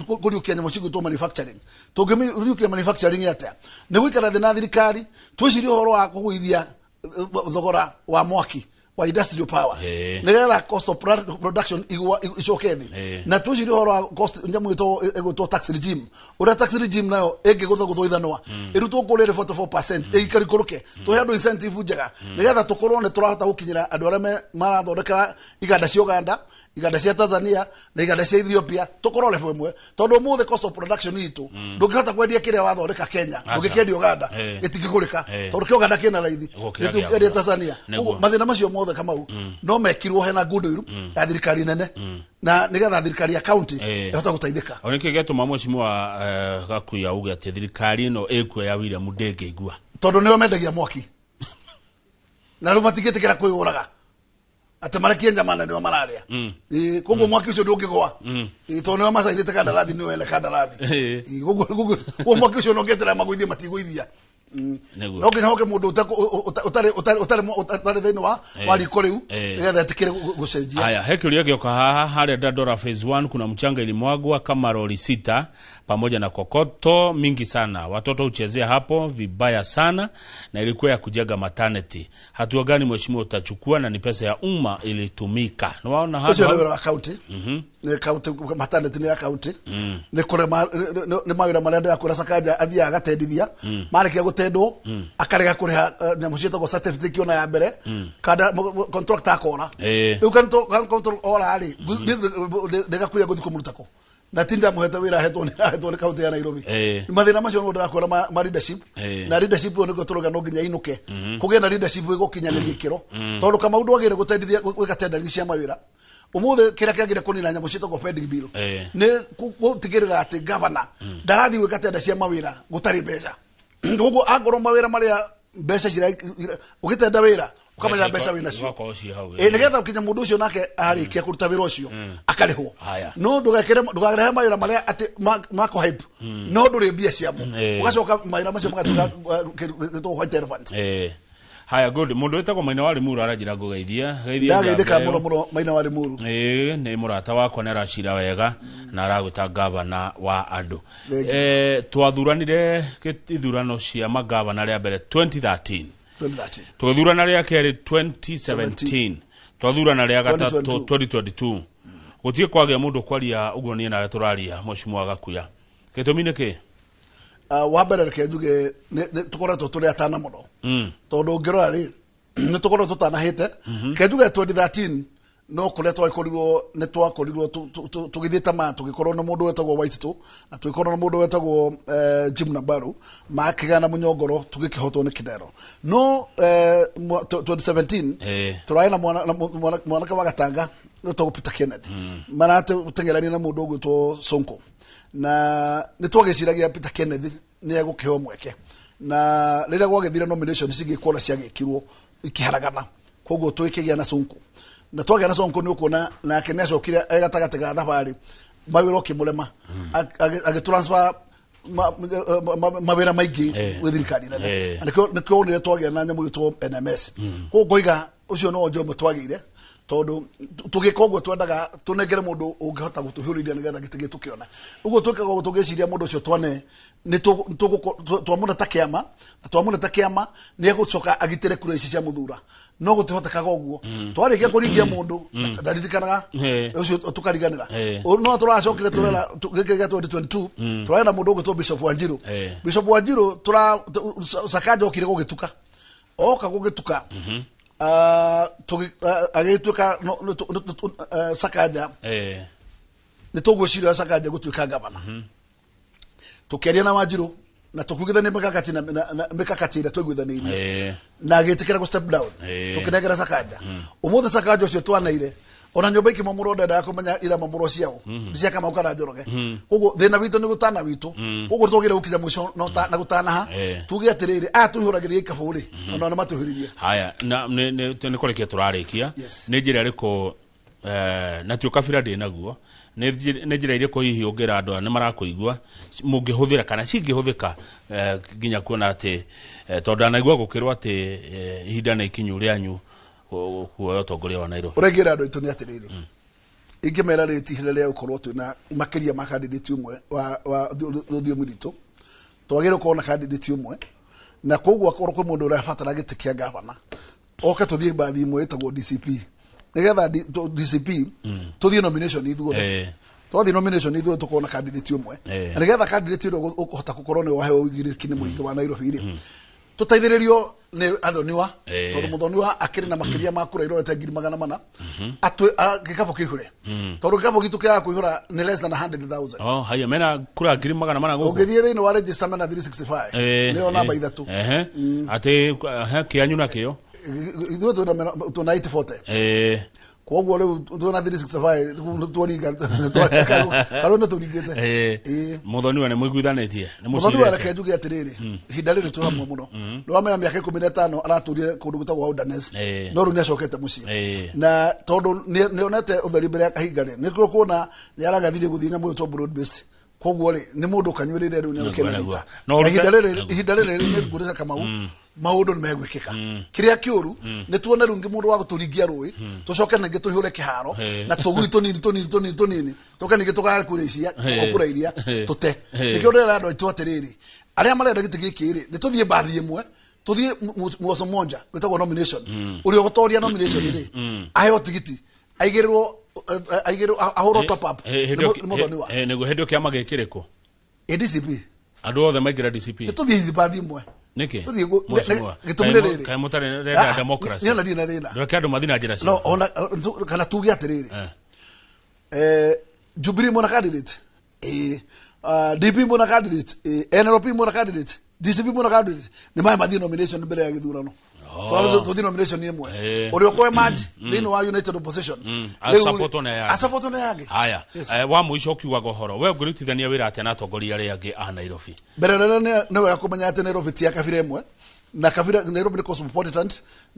kũriũkia nyamũ cigwĩtwo manufacturing. Tũngĩriũkia manufacturing atĩa? Nĩ gũikara thĩ na thirikari twĩcirie ũhoro wa kũgũithia thogora wa mwaki wa industrial power nĩgetha cost of production icoke thĩ. Na twĩcirie ũhoro wa cost nyamũ ĩgwĩtwo tax regime, ũrĩa tax regime nayo ĩngĩgũthagũthwo ithanwa ĩrutwo kũrĩa ĩrĩ 44% ĩikarikũrũke, tũhe andũ incentive njega nĩgetha tũkorwo nĩ tũrahota gũkinyĩra andũ arĩa marathondekera iganda cia Uganda, iganda cia Tanzania na iganda cia Ethiopia, tũkorwo level ĩmwe tondũ ũmũthĩ cost of production itũ ndũngĩhota kwendia kĩrĩa wathondeka Kenya ndũngĩkĩendia Uganda gĩtingĩgũrĩka tondũ kĩa Uganda kĩna raithi gĩtingĩendia Tanzania. Koguo mathĩna macio mothe Kamau no mekirwo hena goodwill ya thirikari nene na nĩgetha thirikari ya county ĩhote gũteithĩka. O nĩkĩ gĩatũma mheshimiwa Gakuya auge atĩ thirikari ĩno ĩkuo ya William ndĩngĩigua? Tondũ nĩo mendagia mwaki na rĩu matingĩtĩkĩra kwĩyũraga atĩ marekie nyama na nĩo mararĩa. Koguo mwaki ũcio ndũngĩgwa tondũ nĩo macainĩte kandarathi, nĩo ene kandarathi. Koguo mwaki ũcio nongĩeterera magũithie matigũithia. No nginya hoke mũndũ ũtarĩ thĩinĩ wa riko rĩu nĩgetha etĩkĩre gũcenjia. Haya, he kĩũria gĩoka haha harĩa Dandora phase 1 kuna mchanga ilimwagwa kama lori 6 pamoja na kokoto mingi sana. Watoto huchezea hapo vibaya sana na ilikuwa ya kujenga maternity. Hatua gani mheshimiwa utachukua na ni pesa ya umma ilitumika? Naona hapa. Ũcio nĩ wĩra wa county. Nĩ county, maternity nĩ ya county. Nĩ kũrĩ nĩ mawĩra marĩa ndĩrakwĩra Sakaja athiaga agatendithia. Marĩkia gũtendwo akarega kũrĩha nyamũ ciĩtagwo certificate ona ya mbere kada contractor akora. Rĩu contractor ora rĩ ndĩgakuya gũthiĩ kũmũruta kũ na tinda muhete wĩra ahetwo nĩ county ya Nairobi. Mathĩna macio no ndĩrakwĩra ma leadership na leadership ĩyo nĩguo tũrauga no nginya inũke kũgĩe na leadership ĩgũkinyanĩria ikĩro tondũ Kamau ndwagĩrĩire gũtendithia gwĩka tendering cia mawĩra. Ũmũthĩ kĩrĩa kĩagĩrĩire kũnina nyamũ ciĩtagwo pending bill nĩ gũtigĩrĩra atĩ governor ndarathiĩ gwĩka tenda cia mawĩra gũtarĩ mbeca. Koguo angorwo mawĩra marĩa mbeca cira ũgĩtenda wĩra ukamenya mbeca wĩna cio nĩgetha ũkinya mũndũ ũcio nake arĩkia kũruta wĩra ũcio akarĩhwo. No ndũgarehe mawĩra marĩa atĩ ma kũhype no ndũrĩ mbia ciamo ũgacoka mawĩra macio magatuĩka gĩtagwo white elephant. Haya, good. Mũndũ wĩtagwo Maina wa Limuru aranjĩra ngũgeithia. Ndageithĩka mũno mũno Maina wa Limuru. Nĩ mũrata wakwa nĩ aracira wega na aragwĩta gavana wa andũ. Twathuranire ithurano cia magavana rĩa mbere 2013. Tũgĩthurana rĩa kerĩ 2017. Twathurana rĩa gatatũ 2022. Gũtirĩ kwagĩa mũndũ kwaria ũguo niĩ nawe tũraria mheshimiwa Gakuya. Gĩtũmi nĩ kĩ? Wa mbere reke njuge tũkoretwo tũrĩ atana mũno tondũ ũngĩrora rĩ nĩ tũkoretwo tũtanahĩte. Reke njuge 2013 no kũrĩa twakorirwo nĩ twakorirwo tũgĩthiĩ tamaa tũgĩkorwo na mũndũ wetagwo Waititũ na tũgĩkorwo na mũndũ wetagwo Jim Nambaru makĩgana mũnyongoro tũgĩkĩhotwo nĩ Kidero. No 2017 tũrarĩ na mwanake wa Gatanga wetagwo Peter Kenneth marateng'erania na mũndũ ũgwĩtwo Sonko na nĩ twagĩciragia Peter Kenneth nĩ egũkĩheo mweke na rĩrĩa gwagĩthire nomination cigĩkwo na ciagĩkirwo ikĩharagana koguo tũgĩkĩgĩa na Sonko na twagĩa na Sonko nĩ ũkuona nake nĩ acokire e gatagatĩ ga thabarĩ mawĩra ũkĩmũrema agĩtransfer mawĩra maingĩ gwĩ thirikari nene na nĩkĩo wonire twagĩa na nyamũ ĩgwĩtwo NMS. Koguo ngoiga ũcio no ũndũ ũmwe twagĩire tondũ tũgĩka ũguo twendaga tũnengere mũndũ ũngĩhota gũtũhiũrĩria nĩgetha gĩtĩ gĩtũ kĩone. Ũguo twĩkaga ũguo tũgĩciria mũndũ ũcio twane nĩ twamũne ta kĩama na twamũne ta kĩama nĩ egũcoka agitĩre kura ici cia mũthura no gũtihotekaga ũguo. Twarĩkia kũringia mũndũ ndaririkanaga ũcio tũkariganĩra. No tũracokire tũrera gĩkĩ gĩa 2022 tũrarĩ na mũndũ ũgwĩtwo Bishop Wanjiru. Bishop Wanjiru tũra Sakaja okire gũgĩtuka oka gũgĩtuka agĩtuĩka Sakaja nĩ tũgwĩciria Sakaja gũtuĩka gavana. Tũkĩaria na Wanjiru Na tũkuigithania mĩkakati na mĩkakati ĩrĩa twaiguithanĩirie na agĩtĩkĩra gũ step down, tũkĩnengera Sakaja. Ũmũthĩ Sakaja ũcio twanaire ona nyũmba ikĩmomorwo ndendaga kũmenya iramomorwo ciao nĩ cia Kamau kana Njoroge. Koguo thĩna witũ nĩ gũtana witũ, koguo twagĩrĩire gũkinya mũico na gũtanaha, tuge atĩrĩrĩ, aya tũihũragĩria ikabũ rĩ, ona nĩ matũhĩrĩrie. Haya, na nĩ kũrĩkia tũrarĩkia, nĩ njĩra ĩrĩkũ na tio kabira ndĩ naguo, nĩ njĩra irĩkũ hihi ũngĩra andũ aya nĩ marakũigua mũngĩhũthĩra kana cingĩhũthĩka nginya kuona atĩ tondũ anaigua gũkĩrwo atĩ ihinda nĩ ikinyu rĩanyu kuoya ũtongoria wa Nairobi? Ũrĩa ingĩra andũ aitũ nĩ atĩrĩrĩ, ingĩmera rĩ ti ihinda rĩa gũkorwo twĩna makĩria ma candidate ũmwe wa rũthiomi rwitũ, twagĩrĩirwo gũkorwo na candidate ũmwe, na koguo akorwo kwĩ mũndũ ũrabatara gĩtĩ kĩa gavana oke tũthiĩ mbathi ĩmwe ĩtagwo DCP, nĩgetha DCP tũthiĩ nomination ithuothe. Twathiĩ nomination ithuothe tũkorwo na candidate ũmwe, na nĩgetha candidate ũrĩa ũkũhota gũkorwo nĩ waheo ũigĩrĩrĩki nĩ mũingĩ wa Nairobi rĩ, tũteithĩrĩrio nĩ athoniwa, tondũ mũthoniwa akĩrĩ na makĩria ma kura irorete 400,000 gĩkabũ kĩihũre, tondũ gĩkabũ gitũ kĩaga kũihũra nĩ less than 100,000. Oh, haya, mena kura 400,000 gũkũ. Ũngĩthiĩ thĩinĩ wa register mena 365, nĩyo namba 3. Atĩ kĩanyu nakĩo ithuĩ twĩna 840. Koguo rĩu twĩna 365 twaringa karũ nĩ tũringĩte. Mũthoniwa nĩ mũiguithanĩtie? Mũthoniwa reke njuge atĩrĩrĩ, ihinda rĩrĩ twĩ hamwe mũno. Nĩ wamenya mĩaka 15 aratũrire kũndũ gwĩtagwo Wilderness, no rĩu nĩ acokete mũciĩ, na tondũ nĩ onete ũtheri mbere ya kahinga rĩ, nĩkĩo kuona nĩ aragathirie gũthiĩ nyamũ ĩtwo broad based. Koguo rĩ, nĩ mũndũ ũkanyuĩrĩire rĩu nĩ agũkena rita. Ihinda rĩrĩ nĩ ngũrĩca Kamau, maũndũ nĩ megwĩkĩka. Kĩrĩa kĩũru nĩ tuone rĩu mũndũ wa gũtũringia rũĩ, tũcoke ningĩ tũihũre kĩharo na tũgui tũnini tũnini tũnini tũnini, tũke ningĩ tũkaya kura iria tũte. Nĩkĩo ndĩrera andũ aitũ atĩrĩrĩ, arĩa marenda gĩtĩ gĩkĩ rĩ, nĩ tũthiĩ mbathi ĩmwe, tũthiĩ mwoco monja wĩtagwo nomination, ũrĩa ũgũtoria nomination rĩ aheo tigiti, aigĩrĩrwo ahũrwo top up nĩ mũthoniwa. Nĩguo hĩndĩ ĩyo kĩama gĩkĩrĩkũ? DCP. Andũ othe maingĩra DCP. Nĩ tũthiĩ mbathi ĩmwe. Nĩkĩ? Tũthiĩ gĩtũmi nĩ rĩrĩ, kaĩ mũtarĩ renda democracy? Niĩ ona ndirĩ na thĩna. Ndũreke andũ mathiĩ na njĩra ciao. No ona kana tuge atĩrĩrĩ, Jubilee mwena candidate, DP mwena candidate, NLP mwena candidate, DCP mwena candidate, nĩ maya mathiĩ nomination mbere ya gĩthurano. Tũthiĩ nomination ĩmwe, ũrĩa ũkũhe maji thĩinĩ wa United Opposition asapotwo nĩ yangĩ. Haya, wa mũico ũkiugaga ũhoro, we ũngĩrutithania wĩra atĩa na atongoria arĩa angĩ a Nairobi? Mbere nene nĩ wega kũmenya atĩ Nairobi ti ya kabira ĩmwe, na kabira Nairobi nĩ cosmopolitan,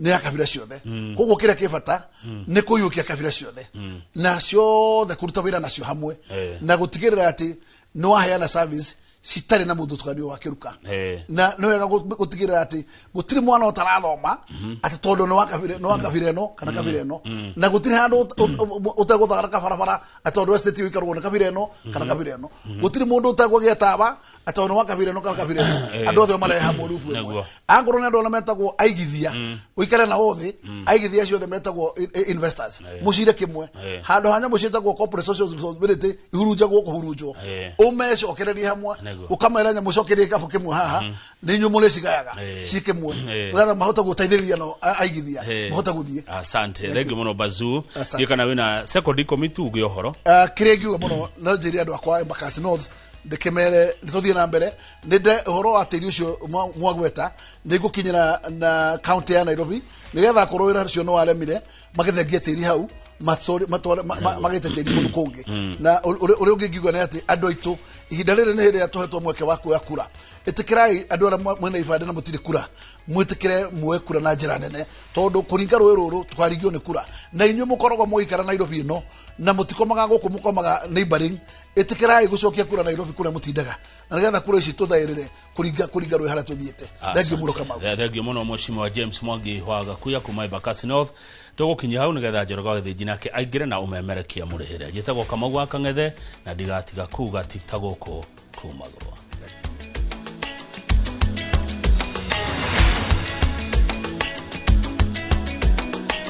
nĩ ya kabira ciothe. Koguo kĩrĩa kĩ bata nĩ kũiyũkia kabira ciothe na ciothe kũruta wĩra nacio hamwe, na gũtigĩrĩra atĩ nĩ waheana service citarĩ na mũthutũkanio wa kĩruka. Na nĩ wega gũtigĩrĩra atĩ gũtirĩ mwana ũtarathoma atĩ tondũ nĩ wa kabira ĩno kana kabira ĩno, na gũtirĩ handũ ũtegũtharaka barabara atĩ tondũ estate ĩikaragwo nĩ kabira ĩno kana kabira ĩno, gũtirĩ mũndũ ũtegũgĩa tawa atĩ tondũ nĩ wa kabira ĩno kana kabira ĩno. Andũ othe marehe hamwe rubu ĩmwe. Angorwo nĩ andũ arĩa metagwo aigithia, ũikare nao thĩ, aigithia acio othe metagwo investors, mũcire kĩmwe handũ ha nyamũ ciĩtagwo corporate social responsibility ihurunjagwo kũhurunjwo, ũmecokererie hamwe, ũkamera nyamũ cokerie gĩkabũ kĩmwe haha, nĩ inyuĩ mũrĩcigayaga ci kĩmwe, nĩgetha mahote gũteithĩrĩria no aigithia mahote gũthiĩ. Asante, thengiũ mũno Bazuu. Ndiũĩ kana wĩna sekondi 10 tu ũgĩe ũhoro. Kĩrĩa ingiuga mũno no njĩre andũ akwa Embakasi North, ndĩkĩmere nĩ tũthiĩ na mbere, nĩ nde ũhoro wa tĩri ũcio mwagweta nĩ ngũkinyĩra na county ya Nairobi, nĩgetha akorwo wĩra ũcio nĩ waremire magĩthengie tĩri hau magĩte tĩri kũndũ kũngĩ. Na ũrĩa ũngĩ ingiuga nĩ atĩ andũ aitũ ihinda rĩrĩ nĩ hĩndĩ ĩrĩa tũhetwo mweke wa kuoya kura. Ĩtĩkĩrai andũ arĩa mwĩna ibandĩ na mũtirĩ kura, mwĩtĩkĩre muoe kura na njĩra nene, tondũ kũringa rũĩ rũrũ tũkaringio nĩ kura. Na inyuĩ mũkoragwo mũgĩikara Nairobi ĩno na mũtikomaga gũkũ, mũkomaga neighboring, ĩtĩkĩrai gũcokia kura Nairobi kũrĩa mũtindaga, na nĩgetha kura ici tũthaĩrĩre kũringa rũĩ harĩa tũthiĩte. Thengiũ mũno Kamau. Thengiũ mũno Mheshimiwa James Mwangi wa Gakuya kuma Embakasi North. Tũgũkinyia hau nĩgetha Njoroge wa Gĩthĩnji nake aingĩre na ũmemerekia mũrĩhĩre. Njĩtagwo Kamau wa Kang'ethe na ndigatiga kuga ti ta gũkũ kumagwo.